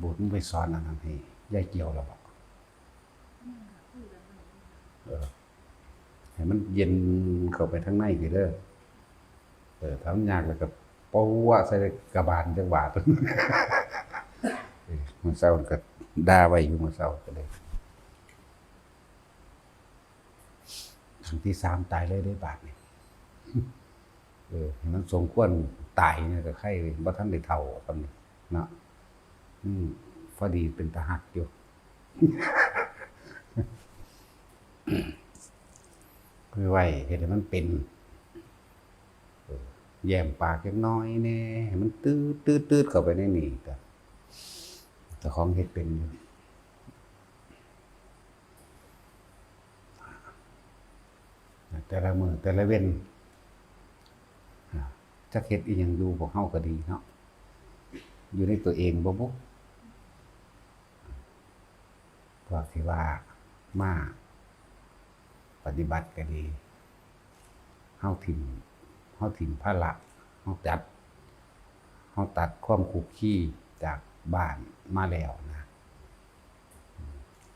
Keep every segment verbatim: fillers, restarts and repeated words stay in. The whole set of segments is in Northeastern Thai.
บุตรมึงไปสอนอันนั้นให้ยายเกี่ยวแล้วบอก เออ ให้มันเย็นเข้าไปทางในสิเด้อ เออ ถ้ามันยากแล้วก็ปะหัวใส่กระบาลจักบาท เออ มื้อเช้าก็ด่าไว้อยู่ มื้อเช้าก็เลย ครั้งที่สามตายเลยได้บาดนี่ เออ ให้มันสมควรตายเนี่ยก็ไข้บ่ทันได้เฒ่าปานนี้เนาะ อืม พอดีเป็นตาฮักอยู่ คือไว้เฮ็ดให้มันเป็น เออ แย้มปากจักหน่อยแหน่ ให้มันตืดๆๆเข้าไปในนี่ก็ เจ้าของเฮ็ดเป็นอยู่ แต่ละมื้อแต่ละเว็น อ่า จักเฮ็ดอีหยังอยู่ พวกเฮาก็ดีเนาะ อยู่ในตัวเองบ่บุ พวกที่ว่ามาปฏิบัติก็ดี เฮาถิ่ม เฮาถิ่มภาระ เฮาจัด เฮาตัดความคุกคีจากบ้านมาแล้วนะ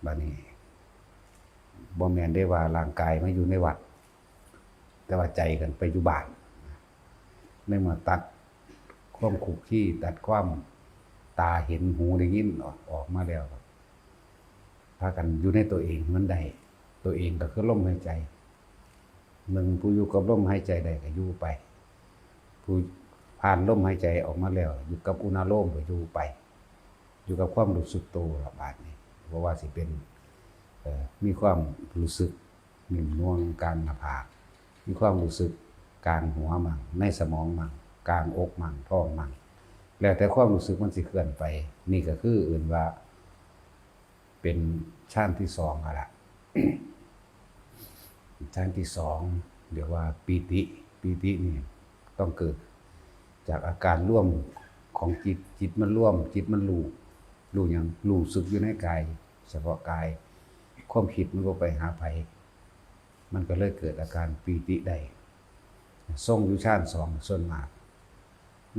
บัดนี้ บ่แม่นได้ว่าร่างกายมาอยู่ในวัด แต่ว่าใจกันไปอยู่บ้าน ในเมื่อตัดความคุกคี ตัดความตาเห็นหูได้ยินออก ออกมาแล้ว พากันอยู่ในตัวเองมันได้ ตัวเองก็คือลมหายใจ หนึ่ง ผู้อยู่กับลมหายใจได้ก็อยู่ไป ผู้ผ่านลมหายใจออกมาแล้ว อยู่กับอุณาโลมก็อยู่ไป อยู่กับความรู้สึกตัวละบาดนี้ บ่ว่าสิเป็น เอ่อ มีความรู้สึกนิ่มนวลกลางหน้าผาก มีความรู้สึกกลางหัวมั่ง ในสมองมั่ง กลางอกมั่ง ท้องมั่ง แล้วแต่ความรู้สึกมันสิเคลื่อนไป นี่ก็คือเอิ้นว่า เป็นฌานที่สองอะละ ฌานที่สอง เรียกว่าปีติ ปีตินี่ต้องเกิดจากอาการรวมของจิต จิตมันรวม จิตมันรู้ รู้หยัง รู้สึกอยู่ในกาย เฉพาะกาย ความคิดมันบ่ไปหาไผ มันก็เลยเกิดอาการปีติได้ ทรงอยู่ฌานสองส่วนมาก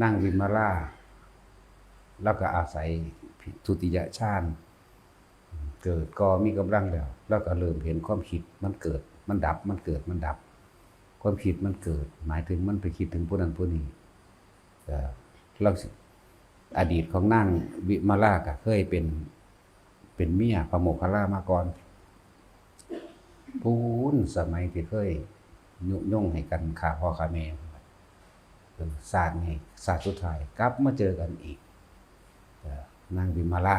นางวิมลา แล้วก็อาศัยทุติยฌาน เกิดก็มีกำลังแล้ว แล้วก็เริ่มเห็นความคิดมันเกิด มันดับ มันเกิด มันดับ ความคิดมันเกิด หมายถึงมันไปคิดถึงผู้นั้นผู้นี้ เอ่อ เราสิ อดีตของนางวิมลาก็เคยเป็น เป็นเมียพระโมคคัลลามาก่อน พู้นสมัยที่เคยยุยงให้กันฆ่าพ่อฆ่าแม่ เออ ชาตินี้ชาติสุดท้ายกลับมาเจอกันอีก เอ่อ นางวิมลา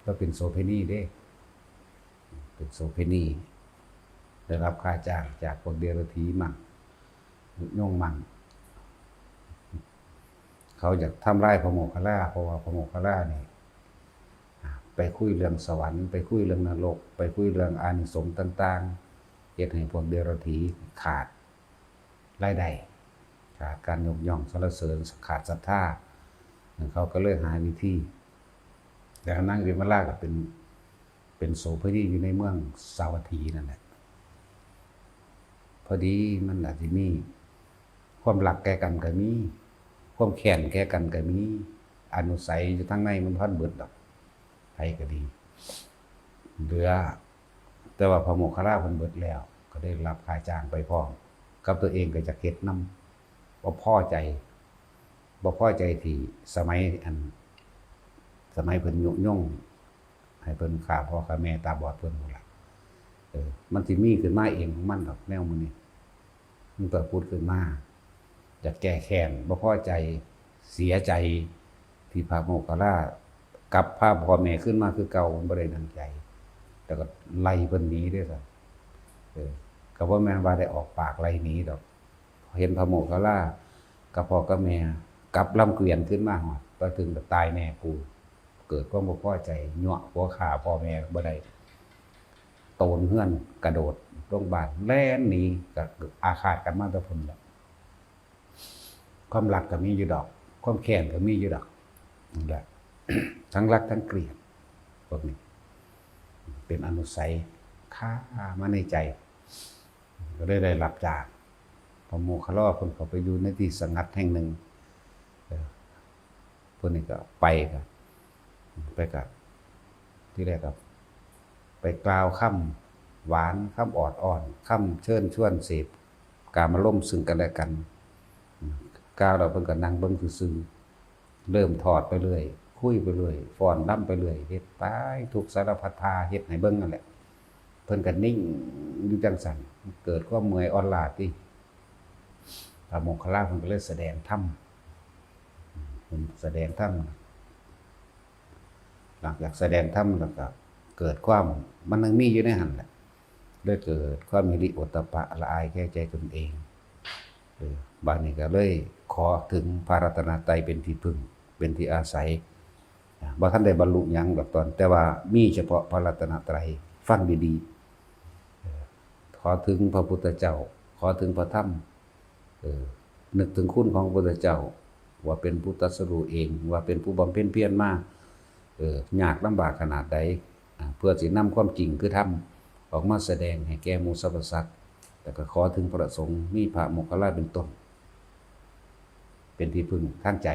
ก็เป็นโสเภณีเด้ เป็นโสเภณี ได้รับค่าจ้างจากพวกเดรัจฉีมั่ง ยุยงมั่ง เขาอยากทำลายพระโมคคัลลา เพราะว่าพระโมคคัลลานี่ อ่า ไปคุยเรื่องสวรรค์ ไปคุยเรื่องนรก ไปคุยเรื่องอานิสงส์ต่างๆ เฮ็ดให้พวกเดรัจฉีขาดรายได้ ขาดการยกย่องสรรเสริญ ขาดศรัทธา เขาก็เลยหาวิธี แล้วนางวิมลาก็เป็น เป็นโสเภณีอยู่ในเมืองสาวัตถีนั่นแหละ พอดีมันอาจจะมีความรักแก่กันก็มี ความแค้นแก่กันก็มี อนุสัยอยู่ทางในมันพันเบิดดอก ไผก็ดี เหลือ แต่ว่าพระโมคคัลลาเพิ่นเบิดแล้ว ก็ได้รับค่าจ้างไปพร้อม กับตัวเองก็จะเฮ็ดนำ บ่พอใจ บ่พอใจที่สมัยอัน สมัยเพิ่นยุยง ให้เพิ่นฆ่าพ่อฆ่าแม่ตาบอดเพิ่นพู้นล่ะ เออ มันสิมีขึ้นมาเองของมันดอกแนวมื้อนี้ มันก็ผุดขึ้นมา อยากแก้แค้น บ่พอใจ เสียใจ ที่พระโมคคัลลากลับพาพ่อแม่คืนมาคือเก่า มันบ่ได้ดังใจ แล้วก็ไล่เพิ่นหนีเด้อซั่น เออ ก็บ่แม่นว่าได้ออกปากไล่หนีดอก เห็นพระโมคคัลลากับพ่อกับแม่กลับลำเกวียนขึ้นมาฮอด ไปถึงก็ตายแน่กู เกิดความบ่พอใจ ยั่วผัวฆ่าพ่อแม่บ่ได้ โตนเฮือนกระโดดลงบ้าน แล่นหนี ก็อาฆาตกันมาแต่พุ้นแหละ ความรักก็มีอยู่ดอก ความแค้นก็มีอยู่ดอก นั่นแหละ ทั้งรักทั้งเกลียด พวกนี้ เป็นอนุสัย คามาในใจ ก็เลยได้รับจ้าง พระโมคคัลลาเพิ่นเข้าไปอยู่ในที่สงัดแห่งหนึ่ง เออ เพิ่นนี่ก็ไปก็ ไปกับ ที่แรกก็ไปกล่าวคำหวาน คำออดอ้อน คำเชิญชวนเสพกามารมณ์ซึ่งกันและกัน กล่าวแล้วเพิ่นก็นั่งเบิ่งซื่อๆ เริ่มทอดไปเรื่อย คุยไปเรื่อย ฟ้อนรำไปเรื่อย เฮ็ดไปทุกสารพัดท่า เฮ็ดให้เบิ่งนั่นแหละ เพิ่นก็นิ่งอยู่จั่งซั้น เกิดความเมื่อยอ่อนล้าติ พระโมคคัลลาเพิ่นก็เลยแสดงธรรม เพิ่นแสดงธรรม หลังจากแสดงธรรมแล้วก็เกิดความ มันยังมีอยู่ในหั่นแหละ เลยเกิดความหิริโอตตัปปะละอายแก่ใจตนเอง เออ บาดนี้ก็เลยขอถึงพระรัตนตรัยเป็นที่พึ่ง เป็นที่อาศัย อ่า บ่ทันได้บรรลุหยังดอกตอน แต่ว่ามีเฉพาะพระรัตนตรัย ฟังดีๆ เออ ขอถึงพระพุทธเจ้า ขอถึงพระธรรม เออ นึกถึงคุณของพระพุทธเจ้า ว่าเป็นผู้ตรัสรู้เอง ว่าเป็นผู้บำเพ็ญเพียรมา เออ ยากลำบากขนาดใด อ่า เพื่อสินำความจริงคือธรรมออกมาแสดงให้แก่หมู่สรรพสัตว์ แล้วก็ขอถึงพระสงฆ์ มีพระโมคคัลลาเป็นต้น เป็นที่พึ่งทางใจ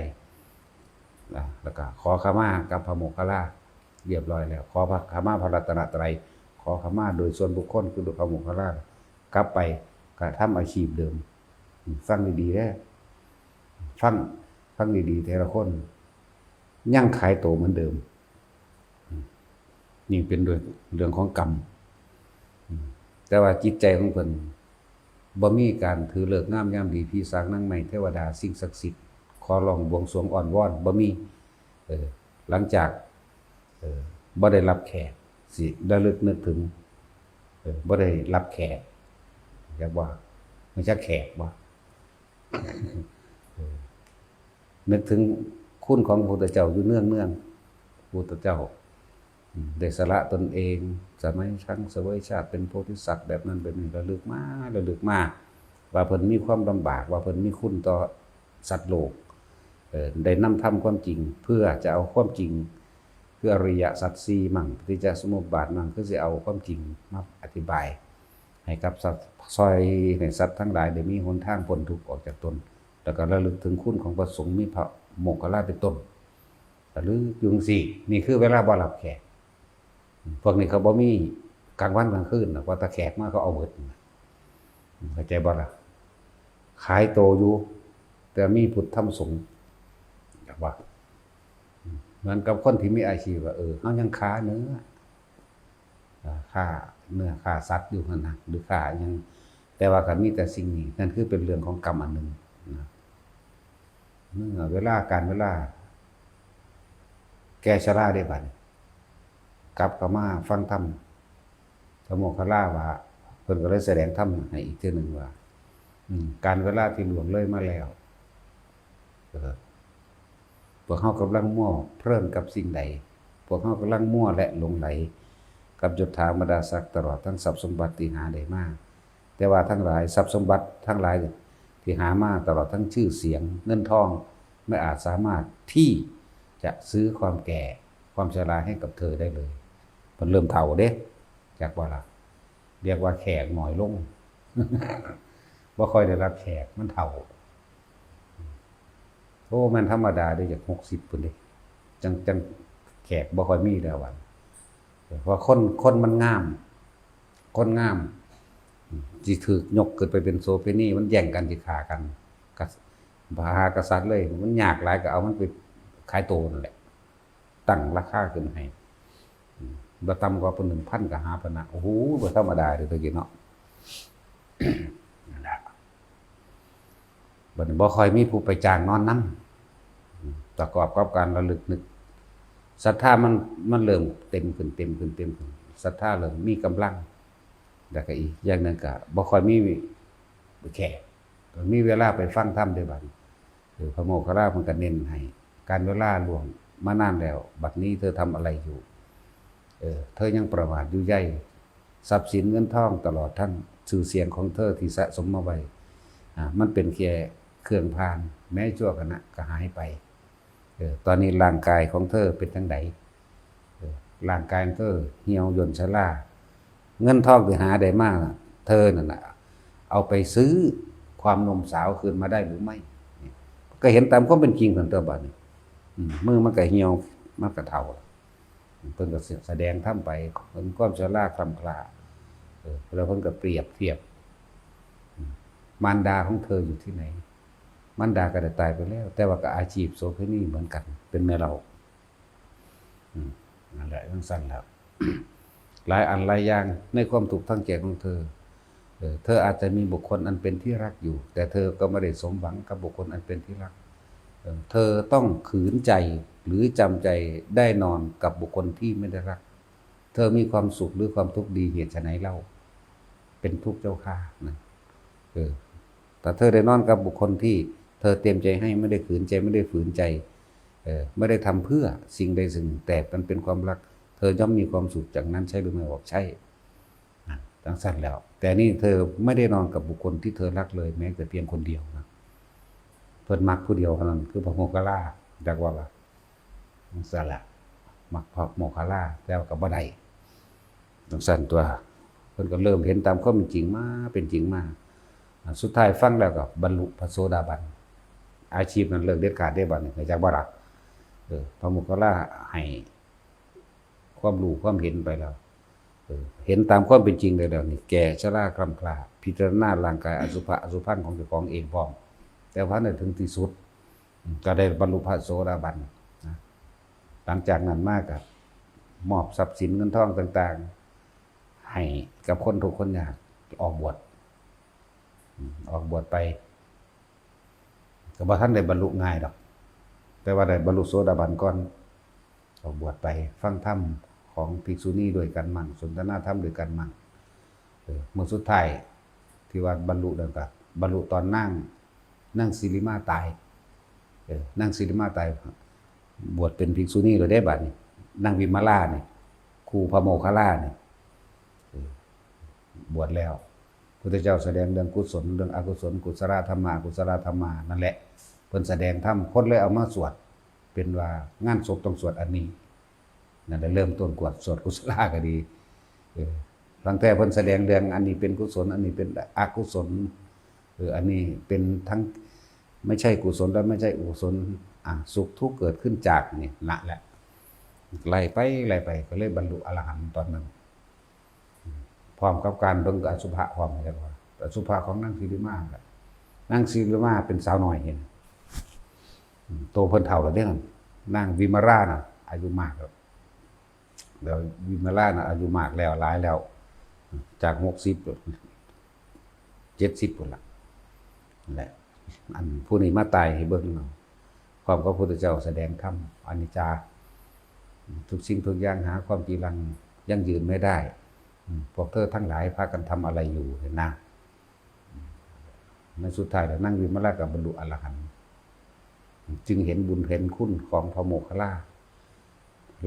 อ่า แล้วก็ขอขมากับพระโมคคัลลาเรียบร้อยแล้ว ขอขมาพระรัตนตรัย ขอขมาโดยส่วนบุคคลคือพระโมคคัลลา กลับไปก็ทำอาชีพเดิม ฟังดีๆเด้อ ฟัง ฟังดีๆ แต่ละคน ยังขายตัวเหมือนเดิม นี่เป็นเรื่อง เรื่องของกรรม แต่ว่าจิตใจของเพิ่นบ่มีการถือฤกษ์งามยามดี ผีสางนางไม้ เทวดา สิ่งศักดิ์สิทธิ์ ขอร้องบวงสรวงอ้อนวอน บ่มี เออ หลังจาก เออ บ่ได้รับแขก สิระลึกนึกถึง เออ บ่ได้รับแขก อยากว่า มันจะแขกบ่ เออ นึกถึงคุณของพระพุทธเจ้าอยู่เนืองเนือง พระพุทธเจ้า อืม ได้สละตนเอง สมัยครั้งเสวยชาติเป็นโพธิสัตว์แบบนั้นแบบนี้ ระลึกมา ระลึกมา ว่าเพิ่นมีความลำบาก ว่าเพิ่นมีคุณต่อสัตว์โลก เอ่อ ได้นำธรรมความจริง เพื่อจะเอาความจริง คืออริยสัจสี่มั่ง ปฏิจจสมุปบาทมั่ง คือสิเอาความจริงมาอธิบาย ให้กับสัตว์ ซอยให้สัตว์ทั้งหลายได้มีหนทางพ้นทุกข์ออกจากตน แล้วก็ระลึกถึงคุณของพระสงฆ์ มีพระโมคคัลลาเป็นต้น ระลึกอยู่จั่งซี้ นี่คือเวลาบ่รับแขก พวกนี้เขาบ่มีกลางวันกลางคืนหรอก ว่าแต่แขกมาเขาเอาเบิด เข้าใจบ่ล่ะ ขายโตอยู่ แต่มีพุทธธรรมสงฆ์ อยากว่า เหมือนกับคนที่มีอาชีพว่า เออ เขายังค้าเนื้อ อ่า ค้าเนื้อค้าสัตว์อยู่หั่นนะ หรือค้าหยัง แต่ว่าก็มีแต่สิ่งนี้ นั่นคือเป็นเรื่องของกรรมอันหนึ่งนะ เมื่อเวลา กาลเวลา แก่ชราเด้บัดนี้ กลับเข้ามาฟังธรรม พระโมคคัลลาว่า เพิ่นก็เลยแสดงธรรมให้อีกเทื่อหนึ่งว่า อืม กาลเวลาที่ล่วงเลยมาแล้ว เออ พวกเฮากำลังมัวเพลินกับสิ่งใด พวกเฮากำลังมัวและหลงใหลกับยศถาบรรดาศักดิ์ ตลอดทั้งทรัพย์สมบัติที่หาได้มา แต่ว่าทั้งหลาย ทรัพย์สมบัติทั้งหลายที่หามา ตลอดทั้งชื่อเสียง เงินทอง ไม่อาจสามารถที่จะซื้อความแก่ ความชราให้กับเธอได้เลย เพิ่นเริ่มเฒ่าเด้ จักว่าล่ะ เรียกว่าแขกน้อยลง บ่ค่อยได้รับแขก มันเฒ่า โอ้ แม่นธรรมดาเด้ อยากหกสิบพุ้นเด้ จัง จังแขกบ่ค่อยมีแล้วบัด เพราะคน คนมันงาม คนงาม สิถูกยกขึ้นไปเป็นโสเภณี มันแย่งกันสิฆ่ากัน กะ พระมหากษัตริย์เลย มันยากหลายก็เอามันไปขายโตนั่นแหละ ตั้งราคาขึ้นให้ อืม บ่ต่ำกว่าหนึ่งพันก็หาปานนะ โอ้โห บ่ธรรมดาเด้อตะกี้เนาะ นั่นล่ะ บัดนี้บ่ค่อยมีผู้ไปจ้างนอนนำ อืม ประกอบกับการระลึกนึก ศรัทธามัน มันเริ่มเต็มขึ้น เต็มขึ้น เต็มขึ้น ศรัทธาเริ่มมีกำลัง แล้วก็อีกอย่างหนึ่งก็บ่ค่อยมีแขก ก็มีเวลาไปฟังธรรมเด้บัดนี้ เออ พระโมคคัลลาเพิ่นก็เน้นให้ กาลเวลาล่วงมานานแล้ว บัดนี้เธอทำอะไรอยู่ เออ เธอยังประมาทอยู่ใหญ่ ทรัพย์สินเงินทองตลอดทั้งชื่อเสียงของเธอที่สะสมมาไว้ อ่า มันเป็นแค่เครื่องผ่าน แม้ชั่วขณะก็หายไป เออ ตอนนี้ร่างกายของเธอเป็นจั่งใด เออ ร่างกายของเธอเหี่ยวย่นชรา เงินทองที่หาได้มาน่ะ เธอนั่นน่ะ เอาไปซื้อความหนุ่มสาวคืนมาได้หรือไม่ ก็เห็นตามความเป็นจริงของตัวบัดนี้ อืม มือมันก็เหี่ยว มันก็เฒ่า เพิ่นก็แสดงธรรมไป เพิ่นความชราคร่ำคร่า เออ แล้วเพิ่นก็เปรียบเทียบ อืม มารดาของเธออยู่ที่ไหน มารดาก็ได้ตายไปแล้ว แต่ว่าก็อาชีพโสเภณีเหมือนกัน เป็นแม่เหล้า อืม นั่นแหละ จั่งซั้นแล้ว หลายอันหลายอย่างในความทุกข์ทางใจของเธอ เออ เธออาจจะมีบุคคลอันเป็นที่รักอยู่ แต่เธอก็ไม่ได้สมหวังกับบุคคลอันเป็นที่รัก เออ เธอต้องขืนใจหรือจำใจได้นอนกับบุคคลที่ไม่ได้รัก เธอมีความสุขหรือความทุกข์ดีเหตุไฉนเล่า เป็นทุกข์เจ้าข้านะ เออ แต่เธอได้นอนกับบุคคลที่เธอเต็มใจให้ ไม่ได้ขืนใจ ไม่ได้ฝืนใจ เออ ไม่ได้ทำเพื่อสิ่งใดสิ่งหนึ่ง แต่มันเป็นความรัก เธอย่อมมีความสุขจากนั้นใช่หรือไม่ บอกใช่ อ่ะ จั่งซั้นแล้ว แต่นี่เธอไม่ได้นอนกับบุคคลที่เธอรักเลย แม้แต่เพียงคนเดียวนะ เพิ่นมักผู้เดียวเท่านั้น คือพระโมคคัลลา จักว่าล่ะ จั่งซั้นแหละ มักพระโมคคัลลา แต่ว่าก็บ่ได้ จั่งซั้นตัว เพิ่นก็เริ่มเห็นตามความเป็นจริงมา เป็นจริงมา อ่ะ สุดท้ายฟังแล้วก็บรรลุพระโสดาบัน อาชีพนั้นเลิกเด็ดขาดได้บัดนี้ จักบ่ล่ะ เออ พระโมคคัลลาให้ความรู้ความเห็นไปแล้ว เออ เห็นตามความเป็นจริงเลยแล้วนี่ แก่ชราคร่ำคร่า พิจารณาร่างกายอสุภะอสุภัณฑ์ของเจ้าของเองพร้อม แต่ว่าในถึงที่สุด อืม ก็ได้บรรลุพระโสดาบันนะ หลังจากนั้นมาก็มอบทรัพย์สินเงินทองต่างๆ ให้กับคนทุกข์คนยาก ออกบวช อืม ออกบวชไป ก็บ่ทันได้บรรลุง่ายดอก แต่ว่าได้บรรลุโสดาบันก่อน ออกบวชไปฟังธรรมของภิกษุณีด้วยกันมั่ง สนทนาธรรมด้วยกันมั่ง เออ มื้อสุดท้ายที่ว่าบรรลุนั่นก็บรรลุตอนนาง นางสิริมาตาย เออ นางสิริมาตาย บวชเป็นภิกษุณีแล้วเด้บัดนี้ นางวิมลานี่ คู่พระโมคคัลลานี่ เออ บวชแล้ว พุทธเจ้าแสดงเรื่องกุศล เรื่องอกุศล กุศลธรรมา กุศลธรรมา นั่นแหละ เพิ่นแสดงธรรม คนเลยเอามาสวด เป็นว่างานศพต้องสวดอันนี้ นั่นแหละ เริ่มต้นกวดสวดกุศลาก็ดี เออ ตั้งแต่เพิ่นแสดงเรื่องอันนี้เป็นกุศล อันนี้เป็นอกุศล เออ อันนี้เป็นทั้งไม่ใช่กุศลและไม่ใช่อกุศล อ่ะ สุขทุกข์เกิดขึ้นจากนี่ นั่นแหละ ไล่ไป ไล่ไป ก็เลยบรรลุอรหันต์ตอนนั้น พร้อมกับการเบิ่งอสุภะพร้อม เรียกว่าอสุภะของนางสิริมา นางสิริมาเป็นสาวน้อยเห็น อืม โตเพิ่นเฒ่าแล้วเด้ นางวิมลาน่ะ อายุมากแล้ว แล้ววิมลาน่ะ อายุมากแล้ว หลายแล้ว จากหกสิบ เจ็ดสิบพุ้นล่ะ นั่นแหละ อันผู้นี้มาตายให้เบิ่งเอา พร้อมกับพระพุทธเจ้าแสดงธรรม อนิจจา ทุกสิ่งทุกอย่างหาความจีรังยั่งยืนไม่ได้ อืม พวกเธอทั้งหลายพากันทำอะไรอยู่ เห็นนะ ในสุดท้ายแล้วนางวิมลาก็บรรลุอรหันต์ จึงเห็นบุญเห็นคุณของพระโมคคัลลา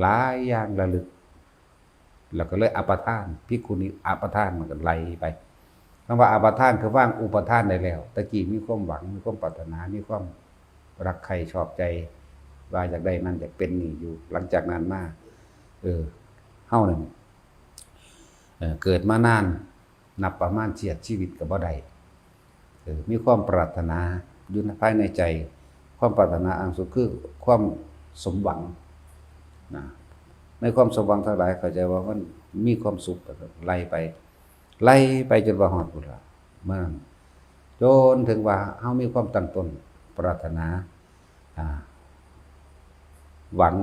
หลายอย่างระลึก แล้วก็เลยอัปทาน ภิกขุนีอัปทาน มันก็ไหลไป คำว่าอัปทานคือวางอุปทานได้แล้ว ตะกี้มีความหวัง มีความปรารถนา มีความรักใคร่ชอบใจ ว่าอยากได้นั่นอยากเป็นนี่อยู่ หลังจากนั้นมา เออ เฮานั่น เอ่อ เกิดมานาน นับประมาณเสี้ยนชีวิตก็บ่ได้ เออ มีความปรารถนาอยู่ในภายในใจ ความปรารถนาอันสุดคือความสมหวังนะ ในความสมหวังทั้งหลายเข้าใจว่ามันมีความสุข ไล่ไป ไล่ไปจนว่าฮอดพุ้นล่ะ มัน จนถึงว่าเฮามีความตั้งต้นปรารถนา อ่า หวัง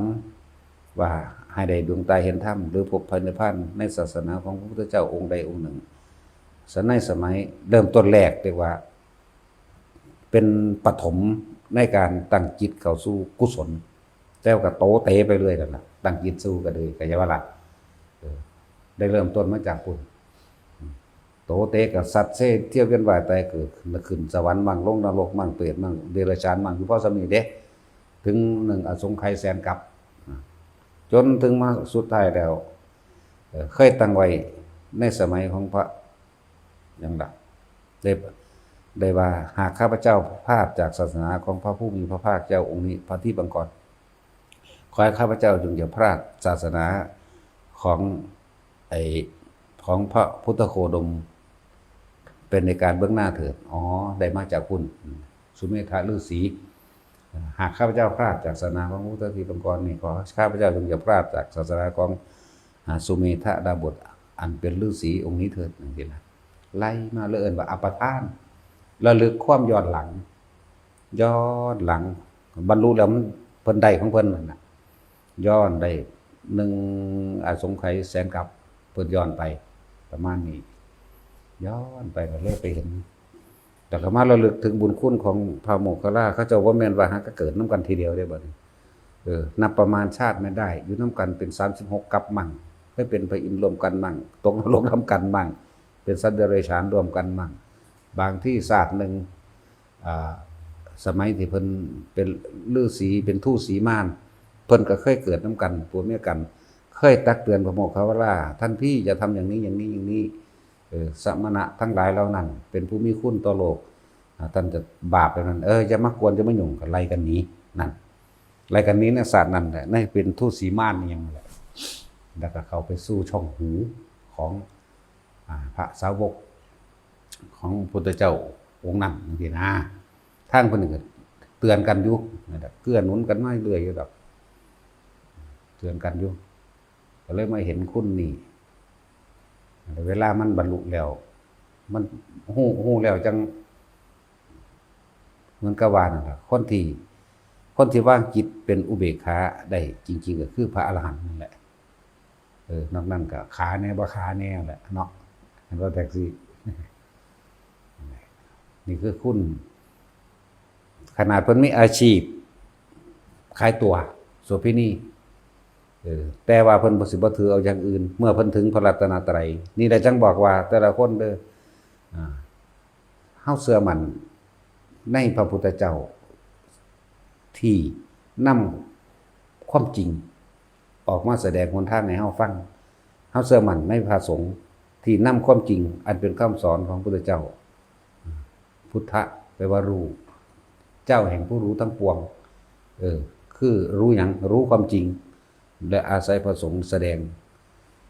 ว่าให้ได้ดวงตาเห็นธรรม หรือพบพระนิพพานในศาสนาของพระพุทธเจ้าองค์ใดองค์หนึ่ง สมัย สมัยเริ่มต้นแรกเรียกว่า เป็นปฐมในการตั้งจิตเข้าสู่กุศล แต่ว่าก็โตเตไปเรื่อยนั่นล่ะ ตั้งจิตสู้ก็เลย ก็อย่าว่าล่ะ เออ ได้เริ่มต้นมาจากพุ้น โตเตก็สัตว์เซเที่ยวเวียนว่ายตายเกิด ขึ้นสวรรค์มั่ง ลงนรกมั่ง เปรตมั่ง เดรัจฉานมั่ง อยู่พอส่ำนี้เด้ ถึงหนึ่งอสงไขยแสนกัป จนถึงมาสุดท้ายแล้ว เอ่อ เคยตั้งไว้ในสมัยของพระ หยังล่ะ ได้ ได้ว่า หากข้าพเจ้าพลาดจากศาสนาของพระผู้มีพระภาคเจ้าองค์นี้ พระทิพย์บังกร ขอให้ข้าพเจ้าจงอย่าพลาดศาสนาของ ไอ้ ของพระพุทธโคดม เป็นในการเบื้องหน้าเถิด อ๋อ ได้มาจากพุ้น สุเมธาฤาษี หากข้าพเจ้าพลาดจากศาสนาของพระพุทธทีปกรณ์นี่ ขอข้าพเจ้าจงอย่าพลาดจากศาสนาของ อ่า สุเมธดาบส อันเป็นฤาษีองค์นี้เถิด จังซี้นะ ไล่มาเลย เอิ้นว่าอัปทาน ระลึกความย้อนหลัง ย้อนหลัง บรรลุแล้วมัน เพิ่นได้ของเพิ่นนั่นน่ะ ย้อนได้หนึ่ง อสงไขยแสนกัป เพิ่นย้อนไป ประมาณนี้ ย้อนไปก็เลยไปเห็น แล้วก็มาระลึกถึงบุญคุณของพระโมคคัลลา เขาเจ้าบ่แม่นว่าหากะเกิดนำกันทีเดียวเด้บัดนี้ เออ นับประมาณชาติไม่ได้ อยู่นำกันเป็นสามสิบหกกัปมัง เคยเป็นพระอินทร์ร่วมกันมัง ตกนรกนำกันมัง เป็นสัตว์เดรัจฉานร่วมกันมัง บางทีชาติหนึ่ง อ่า สมัยที่เพิ่นเป็นฤาษี เป็นทูตสีมาร เพิ่นก็เคยเกิดนำกัน ผัวเมียกัน เคยตักเตือนพระโมคคัลลา ท่านพี่อย่าทำอย่างนี้ อย่างนี้ อย่างนี้ เออ สมณะทั้งหลายเหล่านั้น เป็นผู้มีคุณต่อโลก อ่า ท่านจะบาปแบบนั้น เออ อย่ามากวน อย่ามายุ่ง ก็ไล่กันหนี นั่น ไล่กันหนีในชาตินั้นแหละ ในเป็นทูตสีมารนี่ยังแหละ แล้วก็เข้าไปสู่ช่องหูของ อ่า พระสาวกของพุทธเจ้าองค์นั้นจังซี้นะ ทางเพิ่นก็เตือนกันอยู่นั่นแหละ เกื้อหนุนกันมาเรื่อยอยู่ดอก เตือนกันอยู่ ก็เลยมาเห็นคุณนี่ เวลามันบรรลุแล้ว มันฮู้ ฮู้แล้วจัง เหมือนกับว่านั่นล่ะ คนที่ คนที่วางจิตเป็นอุเบกขาได้จริงๆ ก็คือพระอรหันต์นั่นแหละ เออ นอกนั้นก็ขาแน่บ่ขาแน่แหละเนาะ เห็นว่าแท็กซี่ นี่คือคุณ ขนาดเพิ่นมีอาชีพขายตั๋ว โสเภณี เออ แต่ว่าเพิ่นบ่สิบ่ถือเอาอย่างอื่น เมื่อเพิ่นถึงพระรัตนตรัย นี่แหละจั่งบอกว่าแต่ละคนเด้อ อ่า เฮาเชื่อมั่นในพระพุทธเจ้า ที่นำความจริงออกมาแสดงหนทางให้เฮาฟัง เฮาเชื่อมั่นในพระสงฆ์ที่นำความจริงอันเป็นคำสอนของพุทธเจ้า พุทธะแปลว่ารู้ เจ้าแห่งผู้รู้ทั้งปวง เออ คือรู้หยัง รู้ความจริง และอาศัยพระสงฆ์แสดง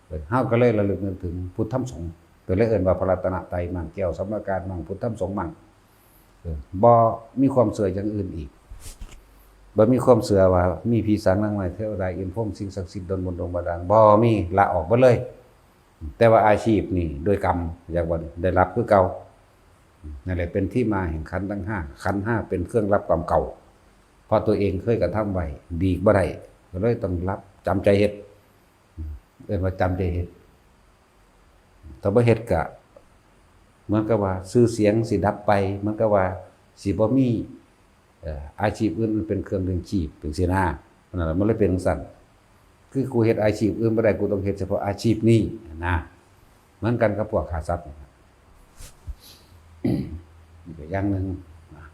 เออ เฮาก็เลยระลึกนึกถึงพุทธธรรมสงฆ์ ก็เลยเอิ้นว่าพระรัตนตรัยมั่ง แก้วสรรพการมั่ง พุทธธรรมสงฆ์มั่ง เออ บ่มีความเชื่ออย่างอื่นอีก บ่มีความเชื่อว่ามีผีสางนางไม้เทวดาอินทร์พรหมสิ่งศักดิ์สิทธิ์ดลบุญดลบันดาล บ่มี ละออกเบิดเลย แต่ว่าอาชีพนี่โดยกรรม อยากว่าได้รับคือเก่า นั่นแหละเป็นที่มาแห่งขันธ์ทั้งห้า ขันธ์ห้าเป็นเครื่องรับกรรมเก่า เพราะตัวเองเคยกระทำไว้ ดีบ่ได้ ก็เลยต้องรับ จำใจเฮ็ด เอิ้นว่าจำใจเฮ็ด ถ้าบ่เฮ็ดก็เหมือนกับว่าชื่อเสียงสิดับไป เหมือนกับว่าสิบ่มี เอ่อ อาชีพอื่นมันเป็นเครื่องเลี้ยงชีพจังซี้นะ นั่นล่ะ มันเลยเป็นจังซั่น คือกูเฮ็ดอาชีพอื่นบ่ได้ กูต้องเฮ็ดเฉพาะอาชีพนี้นะ เหมือนกันกับพวกฆ่าสัตว์นี่ล่ะ นี่ก็อย่างหนึ่งนะ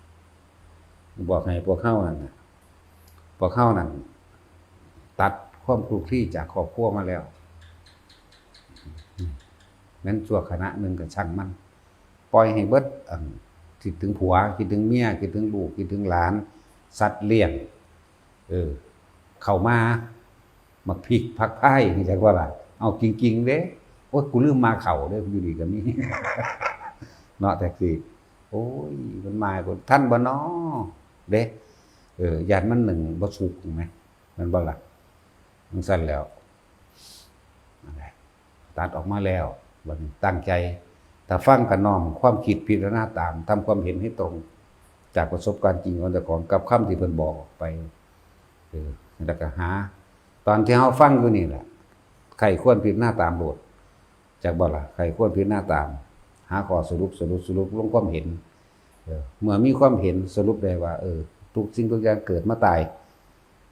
บอกให้พวกเฮานั่นน่ะ พวกเฮานั่นตัดความคลุกคลีจากครอบครัวมาแล้ว แม้นชั่วขณะหนึ่งก็ช่างมัน ปล่อยให้เบิด อัน คิดถึงผัว คิดถึงเมีย คิดถึงลูก คิดถึงหลาน สัตว์เลี้ยง เออ เข้ามา หมากพริก ผักไผ่ จักว่าล่ะ เอาจริงๆเด้ โอ๊ย กูลืมมาเข้าเด้ อยู่ดีก็มี เนาะ แท็กซี่ โอ๊ย มันมา กูทันบ่น้อ เด้ เออ ย่านมันหนึ่งบ่สุก แม่นบ่ล่ะ จั่งซั้นแล้ว นั่นแหละ ตัดออกมาแล้ว บัดนี้ตั้งใจ ถ้าฟังก็น้อมความคิดพิจารณาตาม ทำความเห็นให้ตรง จากประสบการณ์จริงของเจ้าของ กับคำที่เพิ่นบอกออกไป เออ แล้วก็หา ตอนที่เฮาฟังอยู่นี่แหละ ใคร่ครวญพิจารณาตามโลด จักบ่ล่ะ ใคร่ครวญพิจารณาตาม หาข้อสรุป สรุป สรุปลงความเห็น เออ เมื่อมีความเห็นสรุปได้ว่า เออ ทุกสิ่งทุกอย่างเกิดมาตาย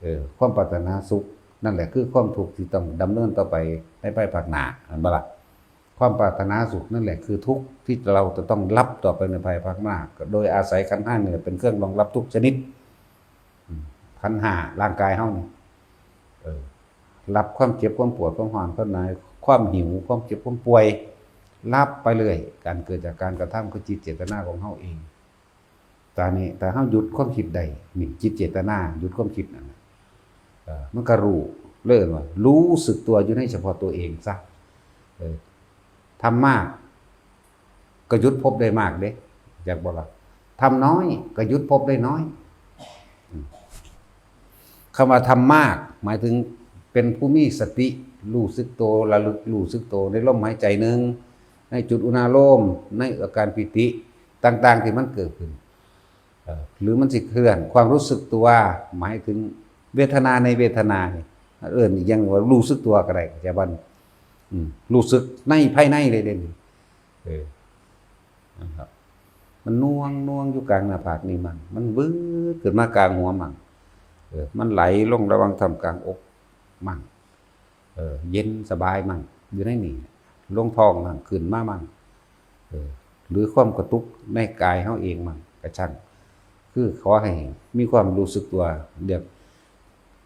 เออ ความปรารถนาสุข นั่นแหละคือความทุกข์ที่ต้องดำเนินต่อไปในภายภาคหน้า แม่นบ่ล่ะ ความปรารถนาสุขนั่นแหละคือทุกข์ที่เราจะต้องรับต่อไปในภายภาคหน้า โดยอาศัยขันธ์ห้านี่แหละเป็นเครื่องรองรับทุกชนิด อืม ขันธ์ห้า ร่างกายเฮานี่ เออ รับความเจ็บ ความปวด ความร้อน ความหนาว ความหิว ความเจ็บ ความป่วย รับไปเรื่อย การเกิดจากการกระทำคือจิตเจตนาของเฮาเอง ตอนนี้ถ้าเฮาหยุดความคิดได้ นี่จิตเจตนา หยุดความคิดนั่นน่ะ เออ มันก็รู้เลยว่า รู้สึกตัวอยู่ในเฉพาะตัวเองซะ เออ ทำมาก ก็หยุดพบได้มากเด้ จักบ่ล่ะ ทำน้อย ก็หยุดพบได้น้อย คำว่าธรรมมาก หมายถึงเป็นผู้มีสติ รู้สึกโต ระลึกรู้สึกโตในลมหายใจหนึ่ง ในจุดอุณาโลม ในอาการปีติต่างๆที่มันเกิดขึ้น เอ่อหรือมันสิเคลื่อน ความรู้สึกตัว หมายถึงเวทนาในเวทนานี่ เอิ้นอีกอย่างว่ารู้สึกตัวก็ได้ แต่ว่า อืม รู้สึกในภายในเลยเด้ เออ นะครับ มันน่วงน่วงอยู่กลางหน้าผากนี่มั่ง มันวืดขึ้นมากลางหัวมั่ง เออ มันไหลลงระหว่างท่ามกลางอกมั่ง เออ เย็นสบายมั่ง อยู่ในนี่ ลงท้องมั่ง ขึ้นมามั่ง เออ หรือความกระตุกในกายเฮาเองมั่ง กระชั่ง คือขอให้มีความรู้สึกตัว เรียก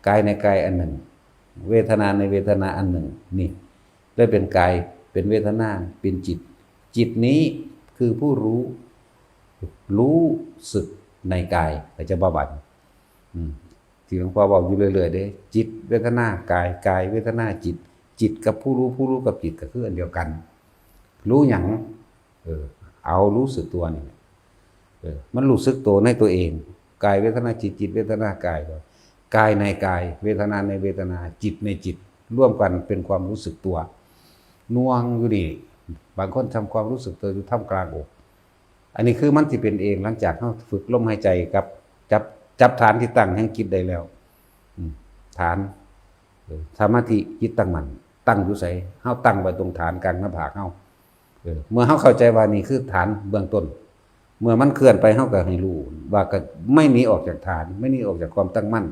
กายในกายอันหนึ่ง เวทนาในเวทนาอันหนึ่ง นี่ ได้เป็นกาย เป็นเวทนา เป็นจิต จิตนี้คือผู้รู้ รู้สึกในกาย ก็จะบ่บัน อืม ที่หลวงพ่อบอกอยู่เรื่อยๆเด้ จิตเวทนากาย กายเวทนาจิต จิตกับผู้รู้ ผู้รู้กับจิตก็คืออันเดียวกัน รู้หยัง เออ เอารู้สึกตัวนี่แหละ เออ มันรู้สึกตัวในตัวเอง กายเวทนาจิต จิตเวทนากาย กายในกาย เวทนาในเวทนา จิตในจิต ร่วมกันเป็นความรู้สึกตัว น่วงอยู่นี่ บางคนทำความรู้สึกตัวอยู่ท่ามกลางอก อันนี้คือมันสิเป็นเอง หลังจากเฮาฝึกลมหายใจกับจับ จับฐานที่ตั้งแห่งจิตได้แล้ว อืม ฐาน เออ สมาธิจิตตั้งมั่น ตั้งอยู่ไส เฮาตั้งไว้ตรงฐานกลางหน้าผากเฮา เออ เมื่อเฮาเข้าใจว่านี่คือฐานเบื้องต้น เมื่อมันเคลื่อนไปเฮาก็ให้รู้ว่าก็ไม่หนีออกจากฐาน ไม่หนีออกจากความตั้งมั่น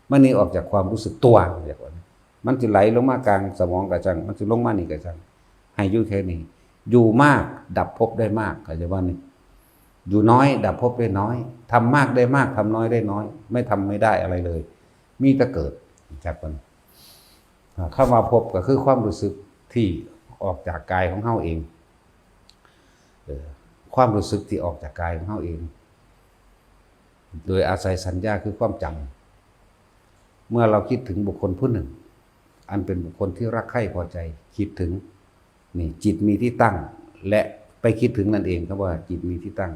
ไม่หนีออกจากความรู้สึกตัว เรียกว่า มันสิไหลลงมากลางสมองก็ช่าง มันสิลงมานี่ก็ช่าง ให้อยู่แค่นี้ อยู่มากดับภพได้มาก เข้าใจว่านี่ อยู่น้อยดับภพได้น้อย ทำมากได้มาก ทำน้อยได้น้อย ไม่ทำไม่ได้อะไรเลย มีแต่เกิด จักมัน อ่า คำว่าภพก็คือความรู้สึกที่ออกจากกายของเฮาเอง เออ ความรู้สึกที่ออกจากกายของเฮาเอง โดยอาศัยสัญญาคือความจำ เมื่อเราคิดถึงบุคคลผู้หนึ่ง อันเป็นบุคคลที่รักใคร่พอใจ คิดถึง นี่ จิตมีที่ตั้ง และไปคิดถึงนั่นเอง คำว่าจิตมีที่ตั้ง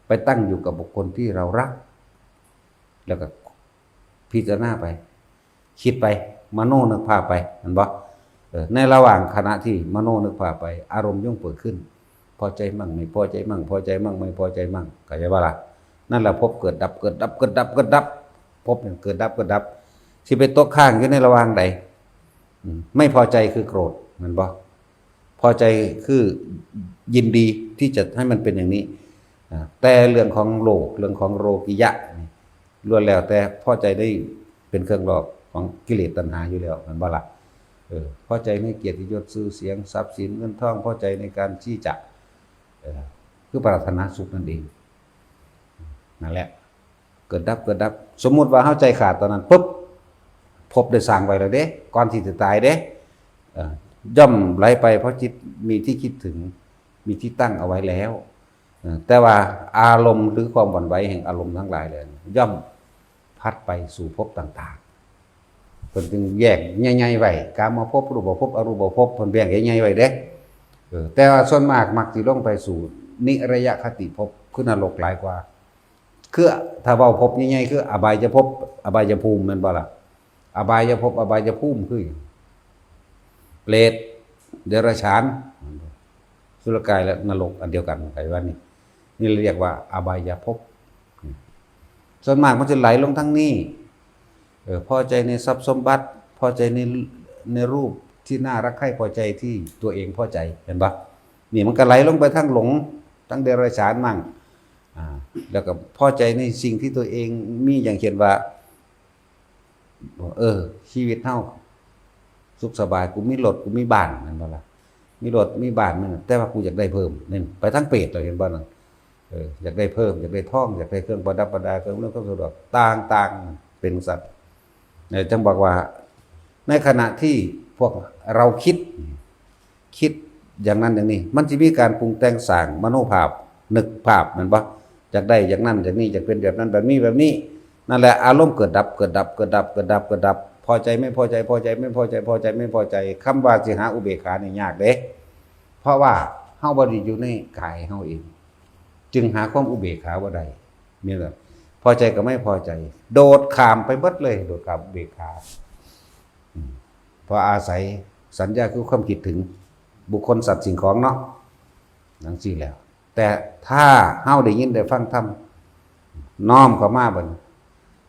ไปตั้งอยู่กับบุคคลที่เรารัก แล้วก็พิจารณาไป คิดไป มโนนึกภาพไป แม่นบ่ เออ ในระหว่างขณะที่มโนนึกภาพไป อารมณ์ย่อมเกิดขึ้น พอใจมั่ง ไม่พอใจมั่ง พอใจมั่ง ไม่พอใจมั่ง เข้าใจบ่ล่ะ นั่นแหละภพเกิดดับ เกิดดับ เกิดดับ เกิดดับ ภพเนี่ยเกิดดับ เกิดดับ สิไปตกค้างอยู่ในระหว่างใด อืม ไม่พอใจคือโกรธ แม่นบ่ พอใจคือยินดีที่จะให้มันเป็นอย่างนี้ อ่า แต่เรื่องของโลก เรื่องของโลกิยะนี่ ล้วนแล้วแต่พอใจได้เป็นเครื่องหลอกของกิเลสตัณหาอยู่แล้ว แม่นบ่ล่ะ เออ พอใจในเกียรติยศชื่อเสียง ทรัพย์สินเงินทอง พอใจในการที่จะ เออ คือปรารถนาสุขนั่นเอง นั่นแหละ เกิดดับ เกิดดับ สมมุติว่าเฮาใจขาดตอนนั้นปุ๊บ ภพได้สร้างไว้แล้วเด้ ก่อนที่จะตายเด้ เอ่อ ย่อมไหลไปเพราะจิตมีที่คิดถึง มีที่ตั้งเอาไว้แล้ว เอ่อ แต่ว่าอารมณ์หรือความหวั่นไหวแห่งอารมณ์ทั้งหลายเลย ย่อมพัดไปสู่ภพต่างๆ เพิ่นจึงแยกใหญ่ๆไว้ กามภพ รูปภพ อรูปภพ เพิ่นแบ่งใหญ่ๆไว้เด้ เออ แต่ว่าส่วนมากมักสิลงไปสู่นิรยคติภพ คือนรกหลายกว่า คือถ้าเว้าภพใหญ่ๆ คืออบายภพ อบายภูมิ แม่นบ่ล่ะ อบายภพ อบายภูมิ คือหยัง เปรต เดรัจฉาน สุรกาย และนรกอันเดียวกัน เข้าใจว่านี่ นี่เรียกว่าอบายภพ ส่วนมากมันจะไหลลงทางนี้ เออ พอใจในทรัพย์สมบัติ พอใจใน ในรูปที่น่ารักใคร่พอใจที่ตัวเองพอใจ เห็นปะ นี่มันก็ไหลลงไปทางหลง ทางเดรัจฉานมั่ง อ่า แล้วก็พอใจในสิ่งที่ตัวเองมี อย่างเช่นว่า เออ ชีวิตเฮาสุขสบาย กูมีรถ กูมีบ้าน แม่นบ่ล่ะ มีรถ มีบ้าน แม่น แต่ว่ากูอยากได้เพิ่ม นี่ไปทางเปรต เราเห็นบ่นั่น เออ อยากได้เพิ่ม อยากได้ทอง อยากได้เครื่องประดับประดา เครื่องอำนวยความสะดวก ต่างๆ เป็นสัตว์ เนี่ย จังบอกว่า ในขณะที่พวกเราคิด คิดอย่างนั้นอย่างนี้ มันจะมีการปรุงแต่งสร้างมโนภาพ นึกภาพ แม่นบ่ อยากได้อย่างนั้นอย่างนี้ อยากเป็นแบบนั้นแบบนี้แบบนี้ นั่นแหละ อารมณ์เกิดดับ เกิดดับ เกิดดับ เกิดดับ เกิดดับ พอใจไม่พอใจ พอใจไม่พอใจ พอใจไม่พอใจ คำว่าสิหาอุเบกขานี่ยากเด้ เพราะว่าเฮาบ่ได้อยู่ในกายเฮาเอง จึงหาความอุเบกขาบ่ได้ นี่แหละ พอใจกับไม่พอใจ โดดข้ามไปเบิดเลย โดดข้ามอุเบกขา อืม เพราะอาศัยสัญญาคือความคิดถึงบุคคลสัตว์สิ่งของเนาะ จั่งซี้แล้ว แต่ถ้าเฮาได้ยินได้ฟังธรรม น้อมเข้ามาบัดนี้